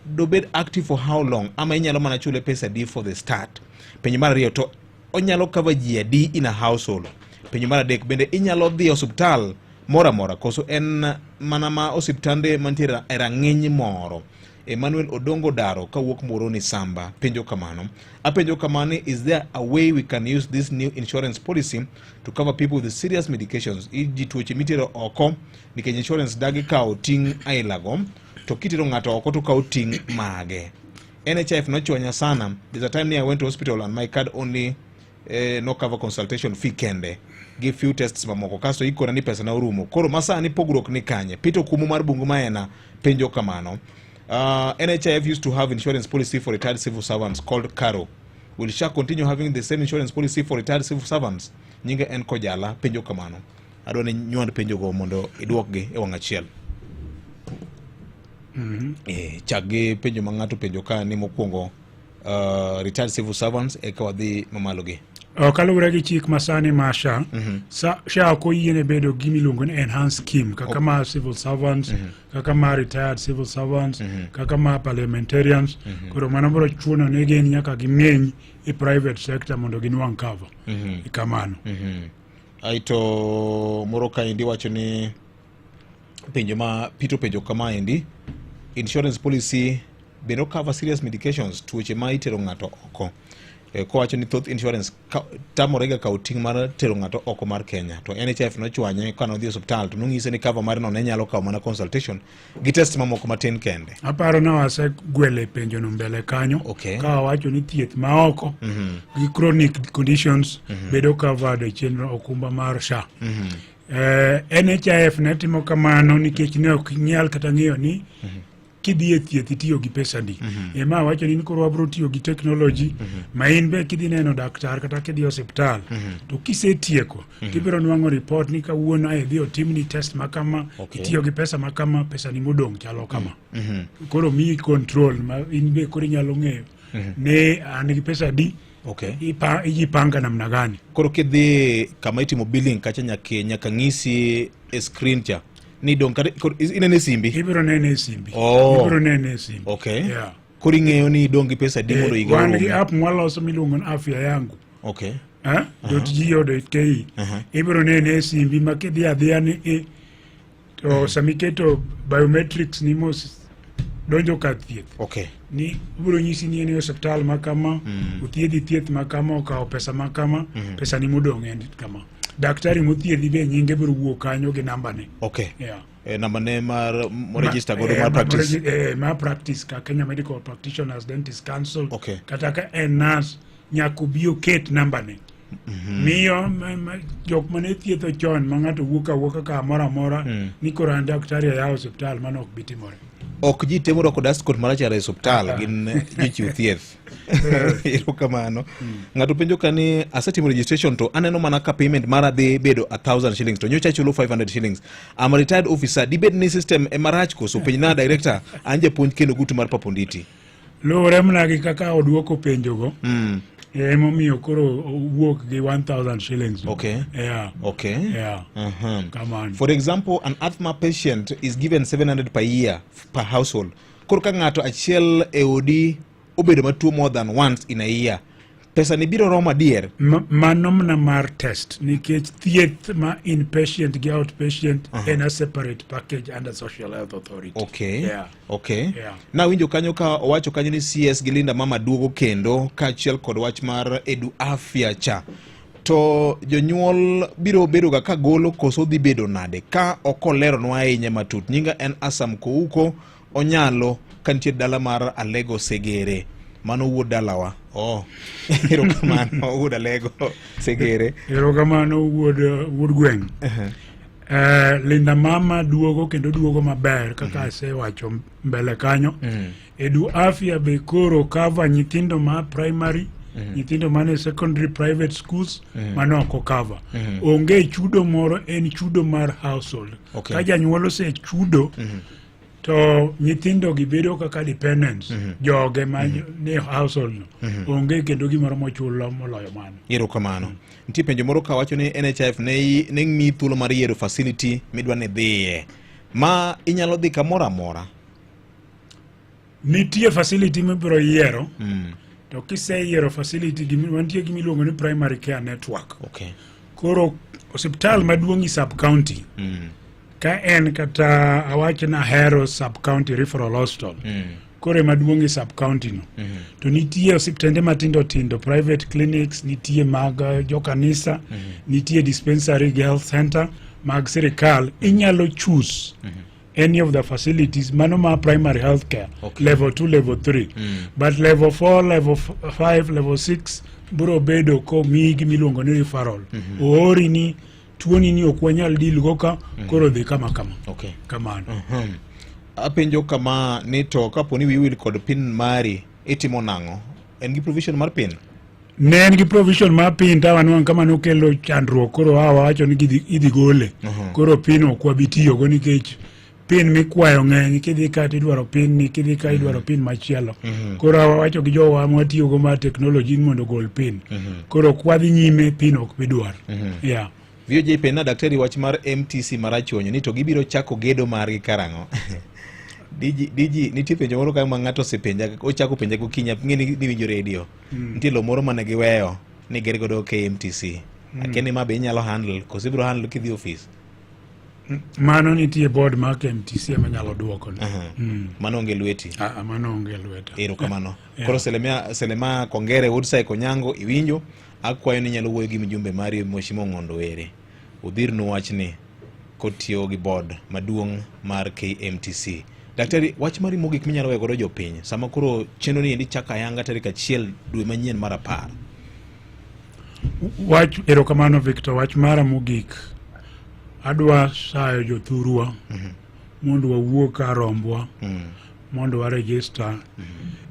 dobed active for how long, ama inyalo mana chule pesa adi for the start? Penjo mar ariyo, to onyalo cover ji adi in a household? Penjo mar adek, bende inyalo dhi e osiptal moro amora koso en mana ma osiptande mantiere e rang'iny moro? Emmanuel Odongo Daro kawuok Moroni Samba penjo kamano. Apenjo kamano, is there a way we can use this new insurance policy to cover people with serious medications, ji tuoche mitero oko nikech insurance dagi kawo ting' ailago, to kitero ng'ato oko to kawo ting' mage? NHIF nochwanya sana. There's a time ni I went to hospital and my card only no cover consultation fee kende gi few tests mamoko, kasto ikona ni pesa na orumo. Koro masani pogruok ni kanye? Peter Okumu mar Bungu Maena penjo kamano. NHIF used to have insurance policy for retired civil servants called CARO. Will SHA continue having the same insurance policy for retired civil servants? Nyinge en Kojala penjo kamano. Adwa ni nywand penjogo mondo iduokgi e wang' achiel. Chak gi penjo ma ng'ato penjo ka ni mokwongo, retired civil servants, eka wadhi mamalo gi. Kaluwore gi chik masani ma SHA, SHA ok oyiene bedo gi gimiluongo ni enhanced scheme kaka ma civil servants, kaka ma retired civil servants, kaka ma parliamentarians. Koro mano biro chuno ni gin nyaka ging'eny e private sector mondo ginwang' cover. Kamano. Aito moro kaendi wacho ni penjo ma Peter penjo kamaendi, insurance policy bende cover serious medications, tuoche ma itero ng'ato oko? Kowacho ni thoth insurance tamorega kawo ting' mar tero ng'ato oko mar Kenya, to NHIF nochwanye ka nodhi e osiptal to nong'ise ni cover mare no ne nyalo kawo mana consultation gi test mamoko matin kende. Aparo na wasegwele penjono mbele kanyo ka wawacho ni thieth ma oko gi chronic conditions bedo covered e chenro okumba mar SHA. NHIF ne timo kamano nikech ne ok nyal kata ng'eyo ni kidhi e thieth itiyo gi pesa di. Ema awacho ni koro wabro tiyo gi technology ma in be kidhi neno daktar kata kidhi e osiptal to kisetieko tibiro nwang'o report ni kawuono ae dhi otimni test ma kama, itiyo gi pesa ma kama, pesa ni modong' chalo kama. Koro miyi control ma in be koro inyalo ng'eyo ni an gi pesa di, ijipanga namna gani. Koro kidhi kama itimo billing kacha nyaka ng'isi e screen cha ni dong' kata koro inene e simbi. Ibiro nene e simbi. Ibiro nene e simbi. Yeah. Koro ing'eyo ni idong' gi pesa adi mondo higa Wan gi orum. app mwaloso miluongo ni Afya Yangu dot go.ke. Ibiro nene e simbi ma kidhi adhiya ni i to samiketo biometrics ni mos donjo kar thieth ni ibiro nyisi ni en e osiptal ma kama, othiedhi thieth ma kama, okawo pesa ma kama, pesa ni modong' en kama, daktari mothiedhi be nyinge biro wuok kanyo gi namba ne. Yeah. Namba ne mar register godo mar practice. Ma practice ka Kenya Medical Practitioners Dentist Council, kata ka en nurse nyaka obi oket namba ne. Miyo jok mane thietho chon ma ng'ato wuok awuoka kamoro amora ni koro an daktari ayawo osiptal, mano ok bi timore. Ok ji temo rwako dust coat marachar e osiptal, gin jochiw thieth. Erokamano. Ng'ato penjo ka ni asetimo registration to aneno mana ka payment mara dhi bedo 1000 shillings to nyocha achulo 500 shillings. I'm a retired officer. Dibed ni system ema rach koso? Penj na director. An japuonj kendo gutu mar Paponditi. Luwore mana gi kaka oduoko penjogo emomiyo koro owuok gi 1000 shillings. Yeah. Yeah. Kamano. For example, an asthma patient is given 700 per year per household. Koro ka ng'ato achiel e odi obedo matuo more than once in a year, pesa Pesa ni biro romo adier? Mano mana mar test nikech thieth ma inpatient gi outpatient en a separate package under Social Health Authority. Okay. Yeah. Okay. Yeah. Nawinjo kanyo ka owacho kanyo ni CS gi Linda Mama duogo kendo kaachiel kod wach mar Edu Afya cha. To jonyuol biro bedo ga ka golo koso dhi bedo nade ka ok oleronwa ahinya matut. Nyinga en Asam Kouko Onyalo ka nitie dala mar Alego Segere. Mano wuod dalawa. Oh. Erokamano wuod Alego Segere. Erokamano wuod gweng'. Linda Mama duogo kendo duogo maber kaka asewacho mbele kanyo. Edu Afya be koro cover nyithindo ma primary, nyithindo mane secondary private schools mano ok cover. Onge chudo moro, en chudo mar household. Ka janyuol osechudo to nyithindo gi bedo kaka dependents, joge ma ni household no. Onge kendo gimoro mochulo moloyo mano. Erokamano. Nitie penjo moro ka wacho ni NHIF ne miyi thuolo mar yiero facility midwa ni dhiye. Ma inyalo dhi kamoro amora. Nitie facility mibiro yiero. To kiseyiero facility, wantie gi miluongo ni primary care network. Koro osiptal maduong' i sub county ka en kata awach na Ahero sub county referral hospital, koro ema duong' i sub county no. To nitie osiptende matindo tindo, private clinics, nitie mag jokanisa, nitie dispensary gi health center mag sirikal. Inyalo choose any of the facilities, mano ma primary health care. Level 2, level 3. But level 4, level 5, level 6 biro bedo komiyi gimiluongo ni referral. Oori ni tuoni ni ok wanyal deal go ka, koro dhi kama kama. Kamano. Apenjo kama ni to kapo ni wiyi wil kod pin mari itimo nang'o? En gi provision mar pin? Ne en gi provision mar pin, ta wanwang' kama nokelo chandruok, koro a wawacho ni idhi gole. Koro pin ok wabi tiyogo nikech pin mikwayo ng'eny, kidhi ka tidwaro pin ni, kidhi ka idwaro pin machielo. Koro wawacho gi jowa mwatiyogo mar technology ni mondo ogol pin. Koro ok wadhi nyime, pin ok bidwar. Yeah. VOJ penna daktari wach mar MTC Marachuonyo ni to gibiro chako gedo margi karang'o? DG, DG nitie penjo moro ka ma ng'ato osepenja, ochako penja gokinyi, ng'e ni niwinjo redio. Nitie lowo moro mane giweyo ni ger godo KMTC. Akia ni ma be inyalo handle koso ibiro handle kidhi ofis. Mano nitie board mar KMTC ema nyalo duoko. Mano onge lweti. Ah, mano onge lweta. Erokamano. Yeah. Koro Selemea, Selema Kongere wuod Saiko Nyango iwinjo, akwayo ni inyalo wuoyo gi mjumbe mari Mheshimiwa Ong'ondo Were. Udhirnu wachni kotiyo gi board maduong' mar KMTC. Daktari, wach mari mogik minyalo weyo godo jopiny sama koro chenro ni endi chako ayanga tarik 1 dwe manyien mar 10. Wach, erokamano Victor, wach mara mogik adwa sayo jothurwa mondo wawuo ka rombwa mondo wa register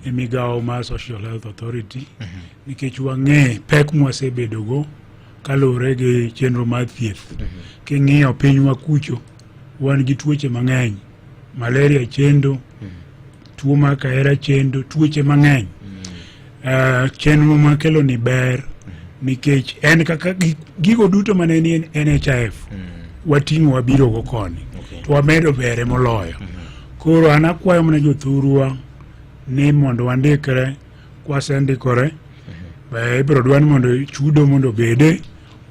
e migawo mar Social Health Authority, nikech wang'e pek mwasebedogo kaluwore gi chenro mar thieth. King'iyo pinywa kucho, wan gi tuoche mang'eny, malaria chendo, tuo mar kahera chendo, tuoche mang'eny. Chenro makelo ni ber nikech en kaka gigo duto mane ni NHIF wating'o wabiro go koni to wamedo bere moloyo. Koro an akwayo mana jothurwa ni mondo wandikre, kwasendikore be ibiro dwa ni mondo chudo mondo obede,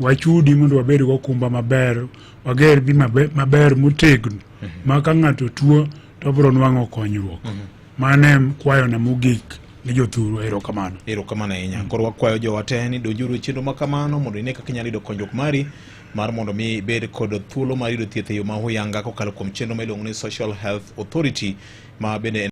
wachudi mondo wabed gokumba maber, wager bima maber motegno ma ka ng'ato tuo to obiro nwang'o konyruok. Mano e kwayona mogik ne jothurwa. Erokamano. Erokamano ahinya. Koro wakwayo jowa te ni donjuru e chenro ma kamano mondo ine kaka inyalo yudo konyruok mari mar mondo mi ibed kod thuolo mar yudo thieth e yo ma huyanga kokalo kuom chenro ma iluongo ni Social Health Authority ma bende en